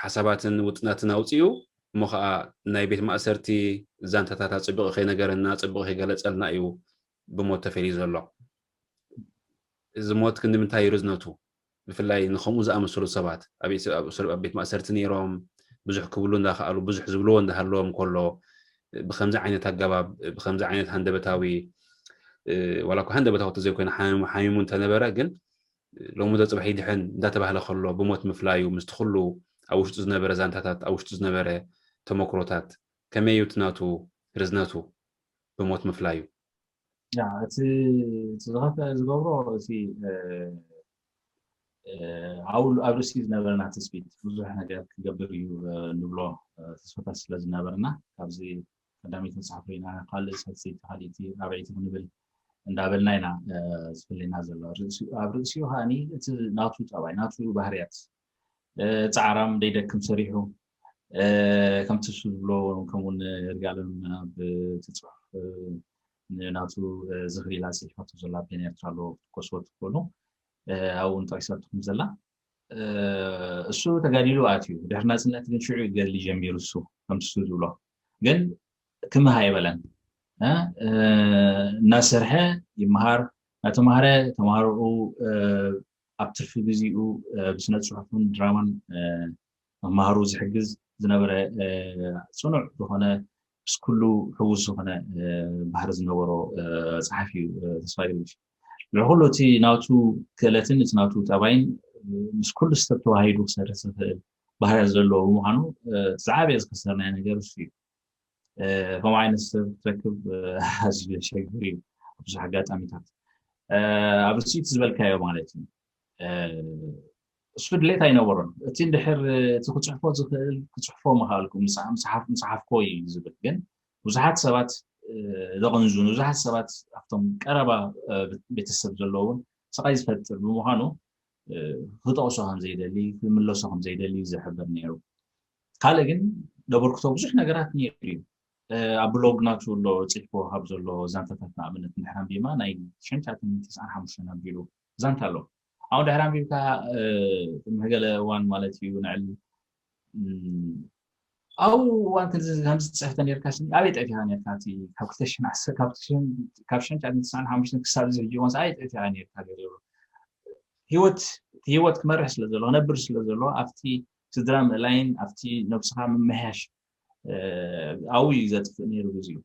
ሓሳባትን ውጥናትን ኣውፂኡ፣ እሞ ከዓ ናይ ቤት ማእሰርቲ ዛንታታት ኣፅብቂ ከይነገረና፣ ኣፅብቂ ከይገለፀልና እዩ ብሞት ተፈልዩ ዘሎ። እዚ ሞት ክንዲ ምንታይ እዩ ርዝነቱ? ብፍላይ ንከምኡ ዝኣመሰሉ ሰባት ኣብ፣ ኣብ፣ ኣብ ቤት ማእሰርቲ ነይሮም፣ ብዙሕ ክብሉ እንዳኸኣሉ፣ ብዙሕ ዝብልዎ እንዳሃለዎም ከሎ፣ ብከምዚ ዓይነት ኣገባብ፣ ብከምዚ ዓይነት ሃንደበታዊ፣ እ፣ ዋላ እኳ ሃንደበታዊ ተዘይኮይነ ሓሚሙ፣ ሓሚሙ እንተነበረ፣ ግን ሎሚ ዶ ጽባሕ ይድሕን እንዳተባህለ ከሎ ብሞት ምፍላዩ፣ ምስቲ ኩሉ ኣብ ውሽጡ ዝነበረ ዛንታታት፣ ኣብ ውሽጡ ዝነበረ ተመክሮታት፣ ከመይ እዩ እቲ ናቱ ርዝነቱ ብሞት ምፍላዩ? ያ፣ እቲ፣ እቲ ዝኸፍአ ዝገብሮ፣ እቲ፣ እ፣ እ፣ ኣብኡ ኣብ ርእሲ ዝነበረና ትጽቢት፣ ብዙሕ ነገር ክገብር እዩ፣ እ፣ ንብሎ፣ እ፣ ተስፋታት ስለ ዝነበረና፣ ካብዚ ቀዳመይቲ መጽሓፍ ርኢና፣ ካልእ ሳልሰይቲ፣ ካልእቲ ራብዐይቲ ክንብል እንዳበልና ኢና፣ እ፣ ዝፍለየና ዘሎ። ርእሲ-፣ ኣብ ርእሲኡ ከኣኒ እቲ ናቱ ጠባይ፣ ናቱ ባህርያት፣ እ፣ ጻዕራም፣ ደይደክም ሰሪሑ፣ እ፣ ከምቲ እሱ ዝብሎ፣ ከምኡውን ይርጋለም ኣብ እቲ ጽሑፍ፣ እ፣ ንናቱ፣ እ፣ ዝኽሪ ኢላ ጽሒፋቶ ዘላ ፔን ኤርትራ ኣሎ ክትኮስዎ ትኽእሉ። እ፣ ኣብኡ እውን ጠቂሳትኩም ዘላ። እ፣ እሱ ተጋዲሉ ኣትዩ። ድሕሪ ናጽነት ግን ሽዑ እዩ ገድሊ ጀሚሩ እሱ፣ ከምቲ እሱ ዝብሎ። ግን ክምህ ኣይበለን። እ፣ እ፣ እናሰርሐ ይመሃር፣ እናተማህረ ተማሃሮኡ፣ እ፣ ኣብ ትርፊ ግዜኡ፣ እ፣ ብስነ ጽሑፍን ድራማን፣ እ፣ መማህሩ ዝሕግዝ ዝነበረ፣ እ፣ ጽኑዕ ዝኾነ፣ ምስ ኩሉ ሕዉስ ዝኾነ፣ እ፣ ባህሪ ዝነበሮ፣ እ፣ ጸሓፊ እዩ፣ እ፣ ተስፋ ገርግሽ። ልዕሊ ኩሉ እቲ ናቱ ክእለትን እቲ ናቱ ጠባይን፣ እ፣ ምስ ኩሉ ሰብ ተዋሂዱ ክሰርሕ ዝኽእል ባህርያት ዘለዎ ብምዃኑ፣ እ፣ ዝዓበየ ዝከሰርናዮ ነገር እሱ እዩ። እ፣ ከምኡ ዓይነት ሰብ ክትረክብ፣ እ፣ ኣዝዩ ዘሸግር እዩ ኣብ ብዙሕ ኣጋጣሚታት። እ፣ ኣብ ርእሲኡ እቲ ዝበልካዮ ማለት እዩ። እ፣ እሱ ድሌት ኣይነበሮን። እቲ እንድሕር እቲ ክጽሕፎ ዝኽእል ክጽሕፎ ምኽኣልኩ፣ ምስ-፣ ምስ-፣ ምጽሓፍኮ እዩ ዝብል። ግን ብዙሓት ሰባት ዘቐንዙ ንብዙሓት ሰባት ኣብቶም ቀረባ ቤተሰብ ዘለውን ስቓይ ዝፈጥር ብምዃኑ ክጠቕሶ ከም ዘይደሊ ክምለሶ ከም ዘይደሊ ዝሕብር ነይሩ። ካልእ ግን ደበርክቶ ብዙሕ ነገራት ነይሩ እዩ። ኣብ ብሎግ ናቱ ኣሎ ጽሕፎ ካብ ዘሎ ዛንታታት ንኣብነት እንድሕር ኣንቢማ ናይ ሽሕን ትሽዓተ ሚእትን ተስዓን ሓሙሽተን ኣቢሉ ዛንታ ኣሎ። ኣብኡ ድሕር ኣንቢብካ ቅድሚ ገለ እዋን ማለት እዩ ንዕል ኣብኡ እዋን ከምዚ ዝፅሕተ ነርካ ስኒ ኣበይ ጠፊኻ ነርካ እቲ ካብ ክልተ ሽሕን ዓሰርተ ካብ ሽሕን ትሽዓተ ሚእትን ተስዓን ሓሙሽተን ክሳብ እዚ ሕጂ እዋን ኣበይ ጠፊኻ ነርካ ገለ ህይወት ህይወት ክመርሕ ስለ ዘሎ ክነብር ስለ ዘሎ ኣብቲ ስድራ ምእላይን ኣብቲ ነብስኻ ምምሕያሽ ኣብኡ እዩ ዘጥፍእ ነይሩ ግዜኡ።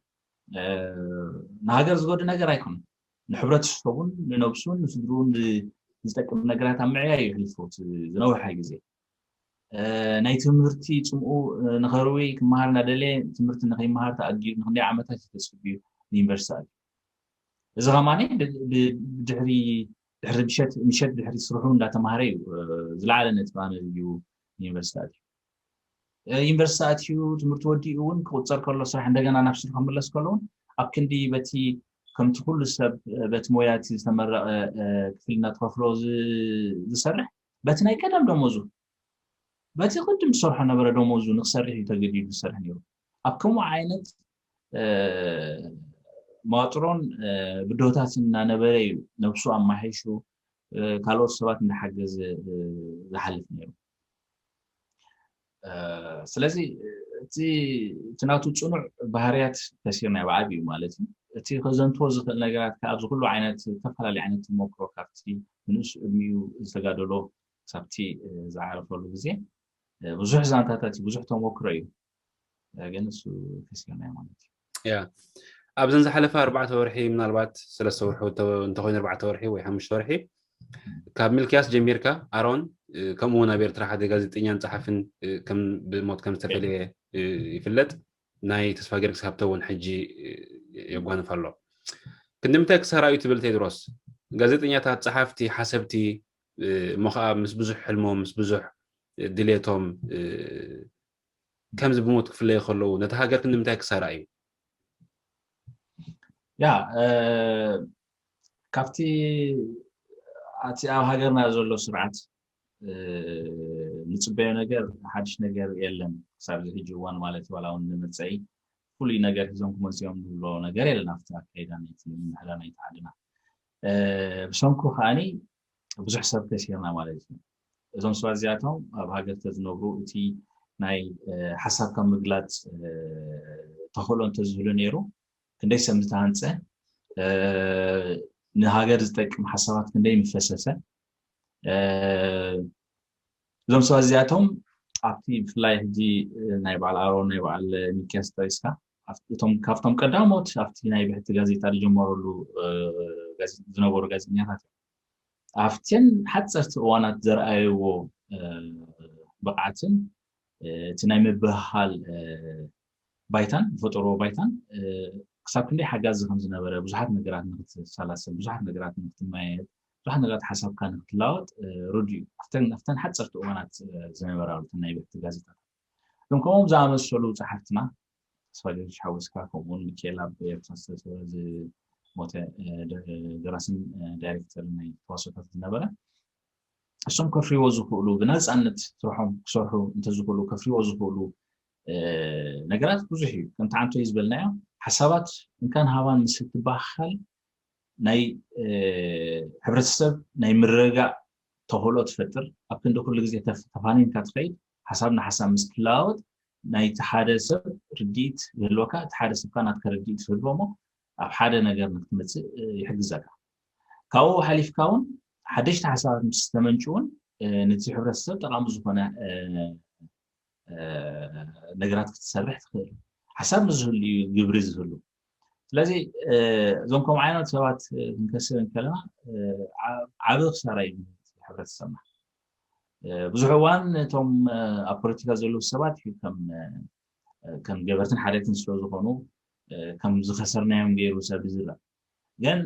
ንሃገር ዝጎድእ ነገር ኣይኮነን። ንሕብረተሰቡን ንነብሱን ንስድርኡን ዝጠቅም ነገራት ኣብ ምዕያይ እዩ ሕሊፉ ዝነውሐ ግዜ። ናይ ትምህርቲ ፅምኡ ንኸርዊ ክመሃር እናደለየ ትምህርቲ ንኸይመሃር ተኣጊዱ ንክንደይ ዓመታት እዩ ተፅብዩ ንዩኒቨርሲቲ ኣትዩ። እዚ ከማኒ ብድሕሪ ድሕሪ ምሸት ምሸት ድሕሪ ስርሑ እንዳተማሃረ እዩ ዝለዓለ ነጥቢ ኣመዝጊቡ ዩኒቨርሲቲ ኣትዩ። ዩኒቨርሲቲ ኣትዩ ትምህርቲ ወዲኡ እውን ክቁፀር ከሎ ስራሕ እንደገና ናብ ስርሑ ክምለስ ከሎ እውን ኣብ ክንዲ በቲ ከምቲ ኩሉ ሰብ በቲ ሞያ እቲ ዝተመረቐ ክፍል እናተኸፍሎ ዝሰርሕ በቲ ናይ ቀደም ደሞዙ በቲ ቅድም ዝሰርሖ ነበረ ደሞዙ ንክሰርሕ እዩ ተገዲዱ ዝሰርሕ ነይሩ። ኣብ ከምኡ ዓይነት መዋጥሮን ብድሆታትን እናነበረ እዩ ነብሱ ኣማሒሹ ካልኦት ሰባት እንዳሓገዘ ዝሓልፍ ነይሩ። ስለዚ እቲ እቲ ናቱ ፅኑዕ ባህርያት ተሲርና ብዓብዩ ማለት እዩ። እቲ ከዘንትዎ ዝኽእል ነገራት ከ ኣብዚ ኩሉ ዓይነት ዝተፈላለዩ ዓይነት ተመክሮ ካብቲ ንእሱ እድሚኡ ዝተጋደሎ ክሳብቲ ዝዓረፈሉ ግዜ ብዙሕ ዛንታታት እዩ፣ ብዙሕ ተመክሮ እዩ። ግን እሱ ከሲርናዮ ማለት እዩ። ያ ኣብዘን ዝሓለፈ ኣርባዕተ ወርሒ ምናልባት ሰለስተ ወርሒ እንተኮይኑ ኣርባዕተ ወርሒ ወይ ሓሙሽተ ወርሒ ካብ ሚልክያስ ጀሚርካ ኣሮን ከምኡ እውን ኣብ ኤርትራ ሓደ ጋዜጠኛን ጸሓፍን ከም ብሞት ከም ዝተፈለየ ይፍለጥ። ናይ ተስፋ ጊዮርጊስ ሃብተ እውን ሕጂ የጓንፍ ኣሎ። ክንዲ ምንታይ ክሳራ እዩ ትብል ቴድሮስ? ጋዜጠኛታት፣ ጸሓፍቲ፣ ሓሰብቲ እሞ ከዓ ምስ ብዙሕ ሕልሞም ምስ ብዙሕ ድሌቶም ከምዚ ብሞት ክፍለዩ ከለዉ ነቲ ሃገር ክንዲ ምንታይ ክሳራ እዩ? ያ ካብቲ ኣቲ ኣብ ሃገርና ዘሎ ስርዓት ንፅበዮ ነገር ሓድሽ ነገር የለን። ክሳብ እዚ ሕጂ እዋን ማለት ዋላ እውን ንምርፀኢ ፍሉይ ነገር ሒዞም ክመፅኦም ዝብሎ ነገር የለን ኣብቲ ኣካይዳ ናይቲ ምምሕዳር ናይቲ ዓድና። ብሰንኩ ከዓኒ ብዙሕ ሰብ ከሲርና ማለት እዩ። እዞም ሰባት እዚኣቶም ኣብ ሃገር ተዝነብሩ እቲ ናይ ሓሳብካ ምግላፅ ተኽእሎ እንተዝህሉ ነይሩ ክንደይ ሰብ ምተሃንፀ፣ ንሃገር ዝጠቅም ሓሳባት ክንደይ ምፈሰሰ። እዞም ሰባት እዚኣቶም ኣብቲ ብፍላይ ሕጂ ናይ በዓል ኣሮን ናይ በዓል ሚኪያስ ጠቂስካ እቶም ካብቶም ቀዳሞት ኣብቲ ናይ ብሕቲ ጋዜጣ ዝጀመረሉ ዝነበሩ ጋዜጠኛታት እዮም። ኣብተን ሓፀርቲ እዋናት ዘርኣይዎ ብቕዓትን እቲ ናይ ምብህሃል ባይታን ዝፈጠርዎ ባይታን ክሳብ ክንደይ ሓጋዚ ከም ዝነበረ ብዙሓት ነገራት ንክትሰላሰል ብዙሓት ነገራት ንክትመያየጥ ብዙሓት ነገራት ሓሳብካ ንክትላወጥ ርዱ እዩ። ኣብተን ሓፀርቲ እዋናት ዝነበራ ናይ ብሕቲ ጋዜጣታት እዞም ከምኦም ዝኣመሰሉ ጸሓፍትና ተስፋ ጊዮርጊስ ሓዊስካ ከምኡውን ሚካኤል ኣብ ኤርትራ ዝተሰወረ ዝሞተ ደራስን ዳይሬክተርን ናይ ተዋስኦታት ዝነበረ እሶም ከፍርዎ ዝኽእሉ ብነፃነት ስርሖም ክሰርሑ እንተዝኽእሉ ከፍርዎ ዝኽእሉ ነገራት ብዙሕ እዩ። ከምቲ ዓንቶ እዩ ዝበልናዮ ሓሳባት እንካን ሃባን ምስ እትበሃሃል ናይ ሕብረተሰብ ናይ ምርግጋእ ተኽእሎ ትፈጥር። ኣብ ክንዲ ኩሉ ግዜ ተፋኒንካ ትኸይድ ሓሳብ ንሓሳብ ምስ ትለዋወጥ ናይቲ ሓደ ሰብ ርድኢት ይህልወካ፣ እቲ ሓደ ሰብካ ናትካ ርድኢት ይህልዎ እሞ ኣብ ሓደ ነገር ንክትመፅእ ይሕግዘካ። ካብኡ ሓሊፍካ እውን ሓደሽቲ ሓሳባት ምስ ተመንጭውን ነቲ ሕብረተሰብ ጠቓሚ ዝኾነ ነገራት ክትሰርሕ ትኽእል። ሓሳብ ምስ ዝህሉ እዩ ግብሪ ዝህሉ። ስለዚ እዞም ከምኡ ዓይነት ሰባት ክንከስብ እንከለና ዓብ- ዓቢ ክሳራ እዩ ንህብረተሰብና። ብዙሕ እዋን እቶም ኣብ ፖለቲካ ዘለዉ ሰባት እዩ ከም ከም ገበርትን ሓደግትን ስለ ዝኾኑ ከም ዝኸሰርናዮም ገይሩ ሰብ ዝረአ። ግን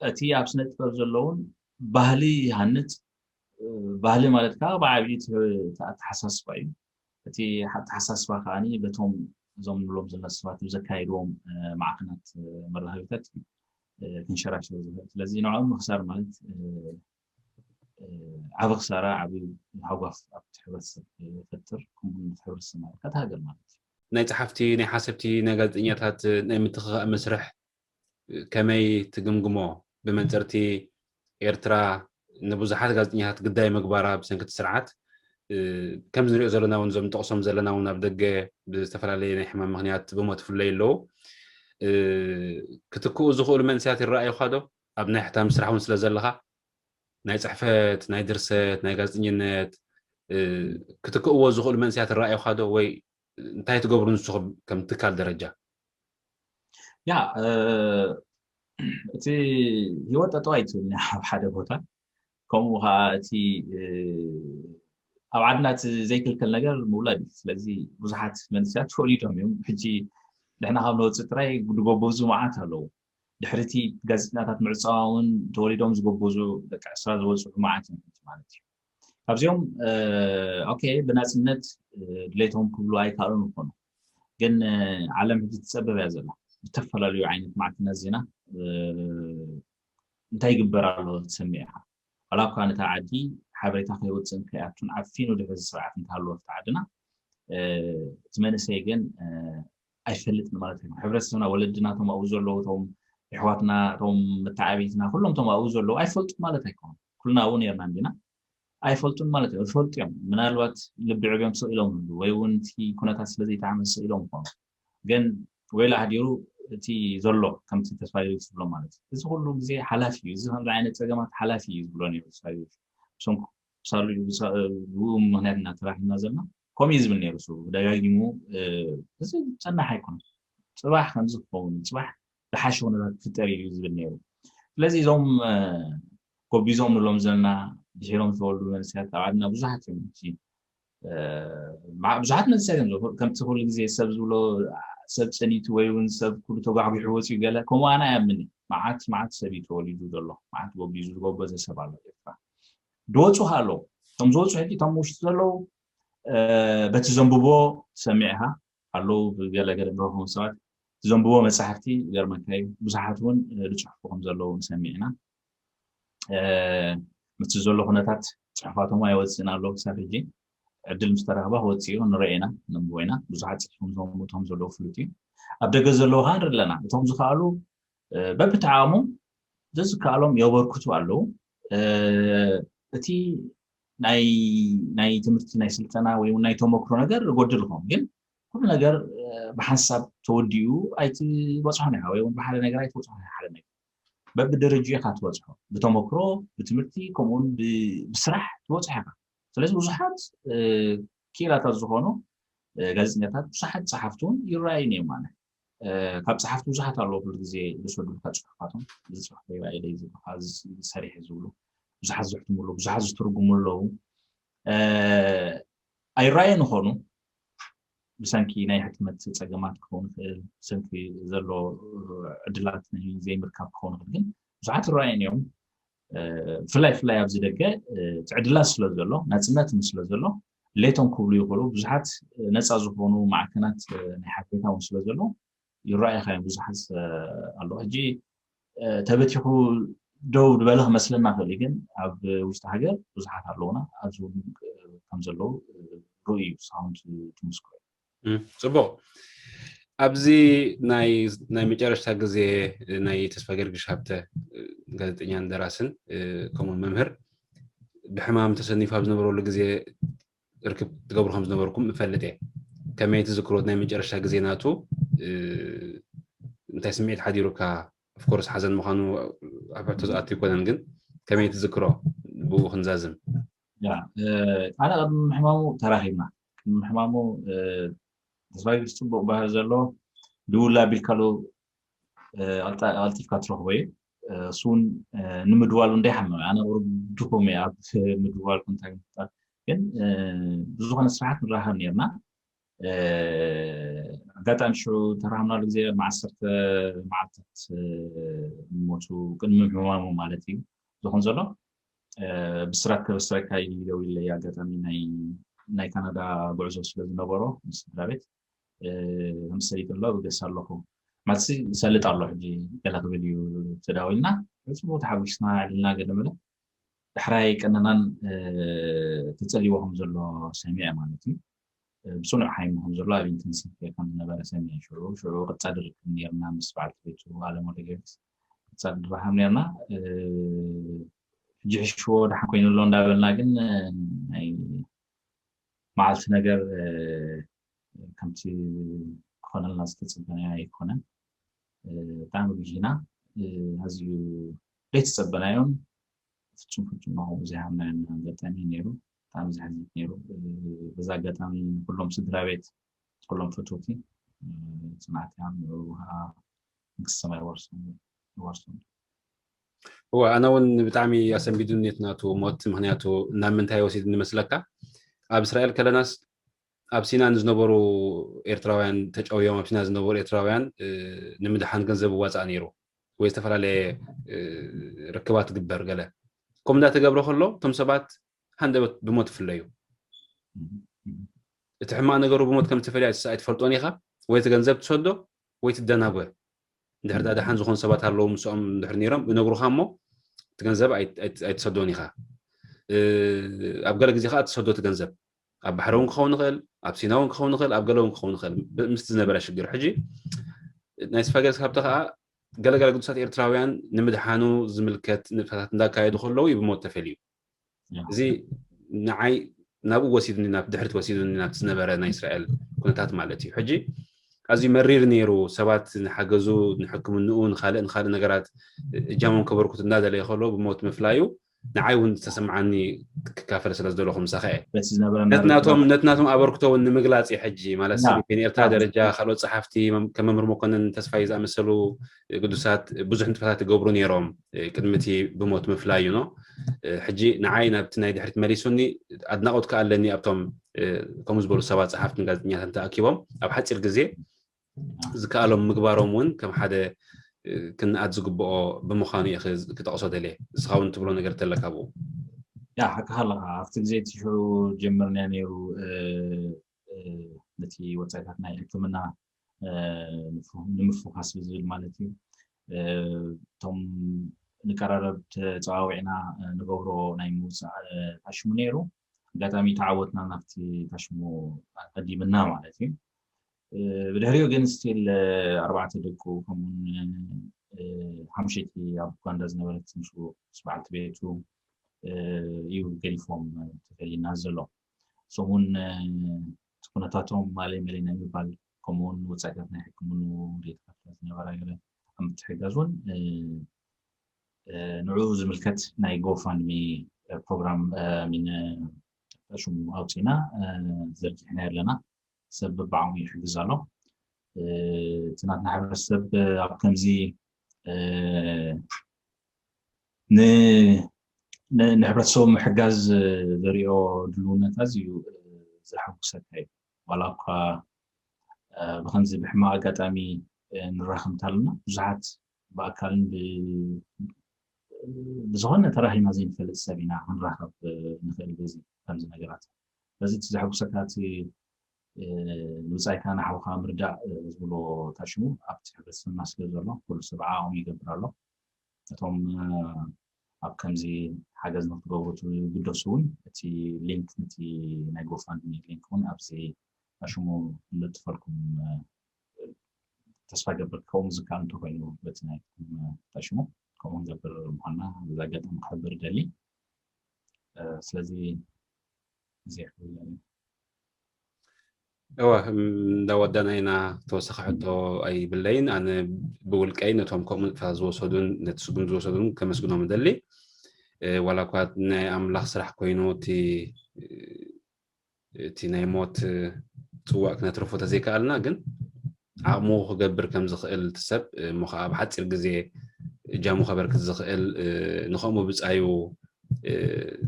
እቲ ኣብ ስነ ጥበብ ዘለውን ባህሊ ይሃንፅ። ባህሊ ማለት ከዓ ብዓብዩ ኣተሓሳስባ እዩ። እቲ ኣተሓሳስባ ከዓ በቶም እዞም ንብሎም ዘለና ሰባት ብዘካየድዎም ማዕከናት መራኸቢታት ክንሸራሸር ዝኽእል። ስለዚ ንዕኦም ምኽሳር ማለት ዓቢ ክሳራ፣ ዓቢ ሃጓፍ ኣብቲ ሕብረተሰብ ይፈጥር። ከምኡ እውን እቲ ሕብረተሰብ ማለት ከታ ሃገር ማለት እዩ። ናይ ጸሓፍቲ፣ ናይ ሓሰብቲ፣ ናይ ጋዜጠኛታት ናይ ምትኽኻእ መስርሕ ከመይ ትግምግሞ? ብመንጽርቲ ኤርትራ ንብዙሓት ጋዜጠኛታት ግዳይ ምግባራ ብሰንኪ እቲ ስርዓት፣ ከምዚ ንሪኦ ዘለና እውን፣ እዞም ንጠቕሶም ዘለና እውን ኣብ ደገ ብዝተፈላለየ ናይ ሕማም ምኽንያት ብሞት ይፍለዩ ኣለዉ። ክትክኡ ዝኽእሉ መንእሰያት ይረኣዩኻ ዶ? ኣብ ናይ ሕታም ስራሕ እውን ስለ ዘለኻ፣ ናይ ጽሕፈት፣ ናይ ድርሰት፣ ናይ ጋዜጠኝነት ክትክእዎ ዝኽእሉ መንእሰያት ይረኣዩኻ ዶ? ወይ እንታይ ትገብሩ ንስኹም ከም ትካል ደረጃ? ያ እቲ ህይወት ጠጠው ኣይትብልን ኣብ ሓደ ቦታ። ከምኡ ከዓ እቲ ኣብ ዓድና እቲ ዘይክልከል ነገር ምውላድ እዩ። ስለዚ ብዙሓት መንእሰያት ተወሊዶም እዮም። ሕጂ ንሕና ካብ ንወፅእ ጥራይ ዝጎበዙ መዓት ኣለዉ። ድሕሪ እቲ ጋዜጠኛታት ምዕፃዋ እውን ተወሊዶም ዝጎበዙ ደቂ ዕስራ ዝበፅሑ መዓት እዮም ማለት እዩ። ካብዚኦም ኦኬ ብናፅነት ድሌቶም ክብሉ ኣይከኣሉን ይኾኑ። ግን ዓለም ሕጂ ትፀበብ እያ ዘላ። ዝተፈላለዩ ዓይነት ማዕከናት ዜና እንታይ ይግበር ኣሎ ትሰምዕ ኢኻ። ዋላ እኳ ነታ ዓዲ ሓበሬታ ከይወፅእን ከይኣቱን ዓፊኑ ድሕሪ ስርዓት እንተሃለወ ኣብቲ ዓድና፣ እቲ መንእሰይ ግን ኣይፈልጥን ማለት ኣይኮነ። ሕብረተሰብና፣ ወለድና፣ እቶም ኣብኡ ዘለዉ፣ እቶም ኣሕዋትና፣ እቶም መተዓብይትና፣ ኩሎም እቶም ኣብኡ ዘለዉ ኣይፈልጡን ማለት ኣይኮነ። ኩልና ኣብኡ ነርና እንዲና፣ ኣይፈልጡን ማለት እዮም። ዝፈልጡ እዮም፣ ምናልባት ልቢ ዕብዮም ስቕ ኢሎም ይህሉ፣ ወይ እውን እቲ ኩነታት ስለ ዘይተዓመ ስቕ ኢሎም ይኾኑ። ግን ወይላ ኣህዲሩ እቲ ዘሎ ከምቲ ተስፋ ይብል ዝብሎ ማለት እዩ። እዚ ኩሉ ግዜ ሓላፊ እዩ፣ እዚ ከምዚ ዓይነት ፀገማት ሓላፊ እዩ ዝብሎ ነይሩ ተስፋ ይብል። ብሰንኩ ሳሉ ብኡ ምክንያት እናተራሕና ዘለና ከምኡ እዩ ዝብል ነይሩ። እሱ ደጋጊሙ እዚ ዝፀናሕ ኣይኮነን፣ ፅባሕ ከምዚ ክኸውን እዩ፣ ፅባሕ ዝሓሸ ኩነታት ክፍጠር እዩ ዝብል ነይሩ። ስለዚ እዞም ጎቢዞም ንብሎም ዘለና ድሒሮም ዝተወልዱ መንእሰያት ኣብ ዓድና ብዙሓት እዮም። ብዙሓት መንእሰያት እዮም። ከምቲ ኩሉ ግዜ ሰብ ዝብሎ ሰብ ፀኒቱ ወይ እውን ሰብ ኩሉ ተጓሕጒሑ ወፂኡ ገለ ከምኡ ኣነ ኣይኣምን። መዓት መዓት ሰብ እዩ ተወሊዱ ዘሎ፣ መዓት ጎቢዙ ዝጎበዘ ሰብ ኣሎ ኤርትራ። ዝወፁ ኣለዉ። እቶም ዝወፁ ሕጂ እቶም ውሽጢ ዘለዉ በቲ ዘንብቦ ሰሚዕኻ ኣለዉ። ብገለገለ ንረኽቦም ሰባት ዘንብቦ መፅሓፍቲ ይገርመካ እዩ። ብዙሓት እውን ዝፅሕፉ ከም ዘለዉ ንሰሚዕ ኢና። ምስቲ ዘሎ ኩነታት ፅሑፋቶም ኣይወፅእን ኣሎ ክሳብ ሕጂ። ዕድል ምስ ተረኽባ ክወፅእ እዩ፣ ንርኢ ኢና፣ ነንብቦ ኢና። ብዙሓት ፅሒፎም ዘምብቶም ዘለዉ ፍሉጥ እዩ። ኣብ ደገ ዘለዉ ከዓ ንርኢ ኣለና። እቶም ዝኸኣሉ በብተዓሙ ዘዝከኣሎም የበርክቱ ኣለዉ። እቲ ናይ ናይ ትምህርቲ ናይ ስልጠና ወይ ናይ ተመክሮ ነገር ይጎድል ይኸውን፣ ግን ኩሉ ነገር ብሓንሳብ ተወዲኡ ኣይትበፅሖን ኢኻ፣ ወይ እውን ብሓደ ነገር ኣይትበፅሖን ኢኻ። ሓደ ነገር በብደረጅኡ ኢኻ ትበፅሖ፣ ብተመክሮ፣ ብትምህርቲ፣ ከምኡውን ብስራሕ ትበፅሖ ኢኻ። ስለዚ ብዙሓት ክኢላታት ዝኾኑ ጋዜጠኛታት፣ ብዙሓት ፀሓፍቲ እውን ይረኣዩኒ እዮም ማለት። ካብ ፀሓፍቲ ብዙሓት ኣለዉ፣ ኩሉ ግዜ ዝሰዱልካ ፅሑፋቶም፣ እዚ ፅሑፍ ይረኣየለይ ዝብሉካ፣ እዚ ሰሪሐ ዝብሉ፣ ብዙሓት ዘሕትሙ ኣለዉ፣ ብዙሓት ዝትርጉሙ ኣለዉ። ኣይረኣዩን ይኾኑ፣ ብሰንኪ ናይ ሕትመት ፀገማት ክኸውን ይኽእል፣ ብሰንኪ ዘሎ ዕድላት ናይ ዘይምርካብ ክኸውን ይኽእል፣ ግን ብዙሓት ይረኣዩን እዮም። ብፍላይ ብፍላይ ኣብዚ ደገ እቲ ዕድላት ስለ ዘሎ፣ ናፅነት እውን ስለ ዘሎ፣ ድሌቶም ክብሉ ይኽእሉ። ብዙሓት ነፃ ዝኾኑ ማዕከናት ናይ ሓበሬታ እውን ስለ ዘሎ ይረኣዩኻ እዮም ብዙሓት ኣለዉ። ሕጂ ተበቲኹ ደው ዝበለ ክመስለና ይኽእል እዩ፣ ግን ኣብ ውሽጢ ሃገር ብዙሓት ኣለዉና ኣብዚ እውን ከም ዘለዉ ርእዩ ሳውንድ ትምስክሮ። ጽቡቕ። ኣብዚ ናይ ናይ መጨረሽታ ግዜ ናይ ተስፋ ገርግሽ ሃብተ ጋዜጠኛን ደራስን ከምኡውን መምህር ብሕማም ተሰኒፉ ኣብ ዝነበረሉ ግዜ ርክብ ትገብሩ ከም ዝነበርኩም እፈልጥ እየ። ከመይ ትዝክሮ ናይ መጨረሽታ ግዜ ናቱ እንታይ ስምዒት ሓዲሩካ? ኦፍኮርስ ሓዘን ምዃኑ ኣብ ሕቶ ዝኣቱ ኣይኮነን፣ ግን ከመይ ትዝክሮ ብኡ ክንዛዝም? ኣነ ቅድሚ ምሕማሙ ተራኺብና፣ ቅድሚ ምሕማሙ ተስፋ ገርግሽ ፅቡቕ ባህሪ ዘለዎ ድውል ኣቢልካሉ ቀልጢፍካ ትረኽቦ እዩ። እሱ እውን ንምድዋል እውን እንዳይሓመመ፣ ኣነ ቁሩብ ድኹም እየ ኣብ ምድዋል ኮንታክት ምፍጣር፣ ግን ብዝኾነ ስራሓት ንራኸብ ነርና። ኣጋጣሚ ሽዑ ተራኸብናሉ ግዜ ቅድሚ ዓሰርተ መዓልታት ሞቱ፣ ቅድሚ ምሕማሙ ማለት እዩ ዝኾን ዘሎ። ብስራት ከበስረካ ኢሉ ደዊለይ ኣጋጣሚ ናይ ናይ ካናዳ ጉዕዞ ስለ ዝነበሮ ምስ ስድራ ቤት ምስ ሰሊጥ ኣሎ ብገስ ኣለኹ ማለት ይሰልጥ ኣሎ። ሕጂ ገለ ክብል እዩ ተዳዊልና፣ ጽቡቅ ተሓጒስና ዕልና ገለ መለ። ዳሕራይ ቀነናን ተጸሊዎ ከም ዘሎ ሰሚዐ ማለት እዩ። ብጽኑዕ ሓይሙ ከም ዘሎ ኣብ ኢንተንሲቭ ኬር ከም ዝነበረ ሰሚዐ። ሽዑ ሽዑ ቅጻ ድርክብ ነርና ምስ በዓልቲ ቤቱ ኣለም ወልደጊዮርጊስ ቅጻ ድራሃም ነርና። ሕጂ ሕሽዎ ደሓን ኮይኑ ኣሎ እንዳበልና ግን ናይ መዓልቲ ነገር ከምቲ ክኾነልና ዝተጸበናዮ ኣይኮነን። ብጣዕሚ ብሂና ኣዝዩ ዘይተጸበናዮን ፍጹም ፍጹም ከምኡ ዘይሃብናዮን ኣጋጣሚ ነይሩ። ብጣዕሚ ዘሕዝን ነይሩ። በዛ ኣጋጣሚ ንኩሎም ስድራ ቤት፣ ንኩሎም ፈተውቲ ጽንዓት ይሃብ። ንዑ ከዓ መንግስቲ ሰማይ ይወርሶም። እወ፣ ኣነ እውን ብጣዕሚ ኣሰንቢዱኒ እቲ ናቱ ሞት። ምክንያቱ ናብ ምንታይ ወሲድኒ መስለካ? ኣብ እስራኤል ከለናስ ኣብ ሲና ንዝነበሩ ኤርትራውያን ተጨውዮም፣ ኣብ ሲና ዝነበሩ ኤርትራውያን ንምድሓን ገንዘብ ይዋፃእ ነይሩ ወይ ዝተፈላለየ ርክባት ትግበር ገለ። ከምኡ እንዳተገብረ ከሎ እቶም ሰባት ሃንደበት ብሞት ይፍለዩ። እቲ ሕማቕ ነገሩ ብሞት ከም እትፈልዩ ኣይትፈልጦን ኢኻ። ወይ እቲ ገንዘብ ትሰዶ ወይ ትደናጎ። እንድሕር ደኣ ደሓን ዝኾኑ ሰባት ኣለዉ ምስኦም እንድሕር ነይሮም ይነግሩኻ እሞ እቲ ገንዘብ ኣይትሰዶን ኢኻ። ኣብ ገለ ግዜ ከዓ ትሰዶ እቲ ገንዘብ ኣብ ባሕሪ እውን ክኸውን ይኽእል፣ ኣብ ሲና እውን ክኸውን ይኽእል፣ ኣብ ገለ እውን ክኸውን ይኽእል ምስቲ ዝነበረ ሽግር። ሕጂ ናይ ስፋገስ ካብቲ ከዓ ገለገለ ግዱሳት ኤርትራውያን ንምድሓኑ ዝምልከት ንጥፈታት እንዳካየዱ ከለዉ እዩ ብሞት ተፈልዩ። እዚ ንዓይ ናብኡ ወሲዱኒ፣ ናብ ድሕሪት ወሲዱኒ ናብቲ ዝነበረ ናይ እስራኤል ኩነታት ማለት እዩ። ሕጂ ኣዝዩ መሪር ነይሩ። ሰባት ንሓገዙ፣ ንሕክምንኡ፣ ንኻልእ ንኻልእ ነገራት እጃሞም ከበርክቱ እንዳደለየ ከሎ ብሞት ምፍላዩ ንዓይ እውን ዝተሰምዓኒ ክካፈል ስለ ዝደለኹ ምሳኸ እየ። ነቲ ናቶም ኣበርክቶ እውን ንምግላፅ እዩ። ሕጂ ማለት ሰብን ኤርትራ ደረጃ ካልኦት ፀሓፍቲ ከም መምህር መኮንን ተስፋይ ዝኣመሰሉ ግዱሳት ብዙሕ ንጥፈታት ይገብሩ ነይሮም ቅድሚ እቲ ብሞት ምፍላዩ ነው። ሕጂ ንዓይ ናብቲ ናይ ድሕሪት መሊሱኒ። ኣድናቆት ከኣ ኣለኒ ኣብቶም ከምኡ ዝበሉ ሰባት ፀሓፍትን ጋዜጠኛታትን ተኣኪቦም ኣብ ሓፂር ግዜ ዝከኣሎም ምግባሮም እውን ከም ሓደ ክንኣት ዝግብኦ ብምዃኑ እየ ክጠቕሶ ደልየ። እስኻ እውን ትብሎ ነገር ተለካ ብኡ። ያ ሓቅኻ ኣለኻ። ኣብቲ ግዜ እቲ ሽዑ ጀምርናዮ ነይሩ ነቲ ወፃኢታት ናይ ሕክምና ንምፍኳስ ብዝብል ማለት እዩ። እቶም ንቀራረብ ተፀዋዊዕና ንገብሮ ናይ ምውፃእ ታሽሙ ነይሩ። ኣጋጣሚ ተዓወትና ናብቲ ታሽሙ ቀዲምና ማለት እዩ። ብድሕሪኡ ግን ስቲል ኣርባዕተ ደቁ ከምኡውን ሓሙሸይቲ ኣብ ኡጋንዳ ዝነበረት ምስ በዓልቲ ቤቱ እዩ ገዲፎም ተፈሊና ዘሎ። እሶም እውን እቲ ኩነታቶም ማለይ መለይ ናይ ምባል ከምኡውን ወፃኢታት ናይ ሕክምኑ ዘይተኸፍለ ዝነበረ ገለ ኣብ ምትሕጋዝ እውን ንዕኡ ዝምልከት ናይ ጎፋንድሚ ፕሮግራም ሚን ሽሙ ኣውፂና ዘርጊሕና ኣለና። ሰብ በብዓቕሙ ይሕግዝ ኣሎ። እቲ ናትና ሕብረተሰብ ኣብ ከምዚ ንሕብረተሰቡ ምሕጋዝ ዘሪኦ ድልውነት ኣዝዩ ዘሐጉሰካ እዩ። ዋላ እኳ ብከምዚ ብሕማቕ ኣጋጣሚ ንራኸብ እንተለና ብዙሓት ብኣካልን ብዝኾነ ተራኺብና ዘይንፈልጥ ሰብ ኢና ክንራኸብ ንኽእል። በዚ ከምዚ ነገራት በዚ እቲ ዘሐጉሰካ እቲ ንብጻይካ ንሓውካ ምርዳእ ዝብሎ ታሽሙ ኣብቲ ሕብረተሰብና ስለ ዘሎ ኩሉ ሰብ ዓቕሙ ይገብር ኣሎ። እቶም ኣብ ከምዚ ሓገዝ ንክትገብሩ ትግደሱ እውን እቲ ሊንክ እቲ ናይ ጎፋንድሚ ሊንክ እውን ኣብዚ ኣሽሙ ንለጥፈልኩም ተስፋ ገብር ክኸውን ዝከኣል እንተኮይኑ በቲ ናይ ታሽሙ ከምኡ ንገብር ምኳንና በዚ ኣጋጣሚ ክሕብር ደሊ። ስለዚ እዚ እወ እንዳወዳና ኢና። ተወሳኺ ሕቶ ኣይብለይን። ኣነ ብውልቀይ ነቶም ከምኡ ንጥፈታት ዝወሰዱን ነቲ ስጉምቲ ዝወሰዱን ከመስግኖም እደሊ። ዋላ እኳ ናይ ኣምላኽ ስራሕ ኮይኑ እቲ ናይ ሞት ፅዋእ ክነትርፎ ተዘይከኣልና ግን ዓቕሙ ክገብር ከም ዝኽእል እቲ ሰብ እሞ ከዓ ኣብ ሓፂር ግዜ እጃሙ ከበርክት ዝኽእል ንኸምኡ ብፃዩ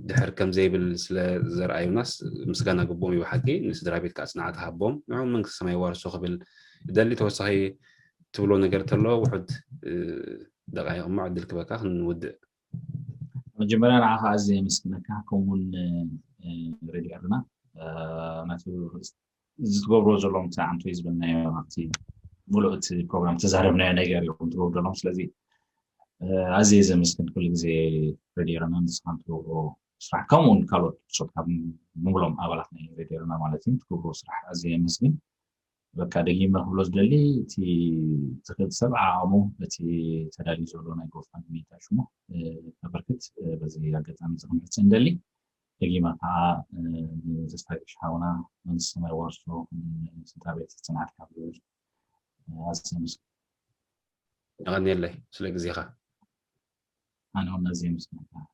ድሕር ከም ዘይብል ስለ ዘርኣዩናስ ምስጋና ግብኦም እዩ። ብሓቂ ንስድራ ቤት ከዓ ፅንዓት ሃቦም ንዕኡ መንግስቲ ሰማይ ዋርሶ ክብል እደሊ። ተወሳኺ ትብሎ ነገር ተሎ ውሑድ ደቃይቕ እሞ ዕድል ክበካ ክንውድእ። መጀመርያ ንዓኻ ኣዝየ የመስግነካ ከምኡውን ሬድዮ ኤረና ናቱ ዝትገብሮ ዘለዎም እቲ ዓንቶ ዝበልናዮ ኣብቲ ሙሉእ እቲ ፕሮግራም ተዛረብናዮ ነገር ኢኹም ትገብሩ ዘለኹም። ስለዚ ኣዝየ ዘመስግን ኩሉ ግዜ ሬድዮ ኤረና ንስኻን ትገብሮ ስራሕ ከምኡ እውን ካልኦት ብጾት ካብ ንብሎም ኣባላት ናይ ሬድዮ ኤረና ማለት እዩ ትገብሮ ስራሕ ኣዝየ የመስግን። በቃ ደጊመ ክብሎ ዝደሊ እቲ ዝኽእል ሰብ ዓቕሙ እቲ ተዳልዩ ዘሎ ናይ ጎፋንድሚ ሽሙ ከበርክት በዚ ኣጋጣሚ እዚ ክንሕጽ እንደሊ። ደጊመ ከዓ ንተስፋይ ሽሓውና መንግስቲ ሰማይ ዋርሶ ስድራ ቤት ጽንዓት ካብ ዝብል ኣዝየ የቐንየለይ ስለ ግዜኻ። ኣነ እውን ኣዝየ ምስጋና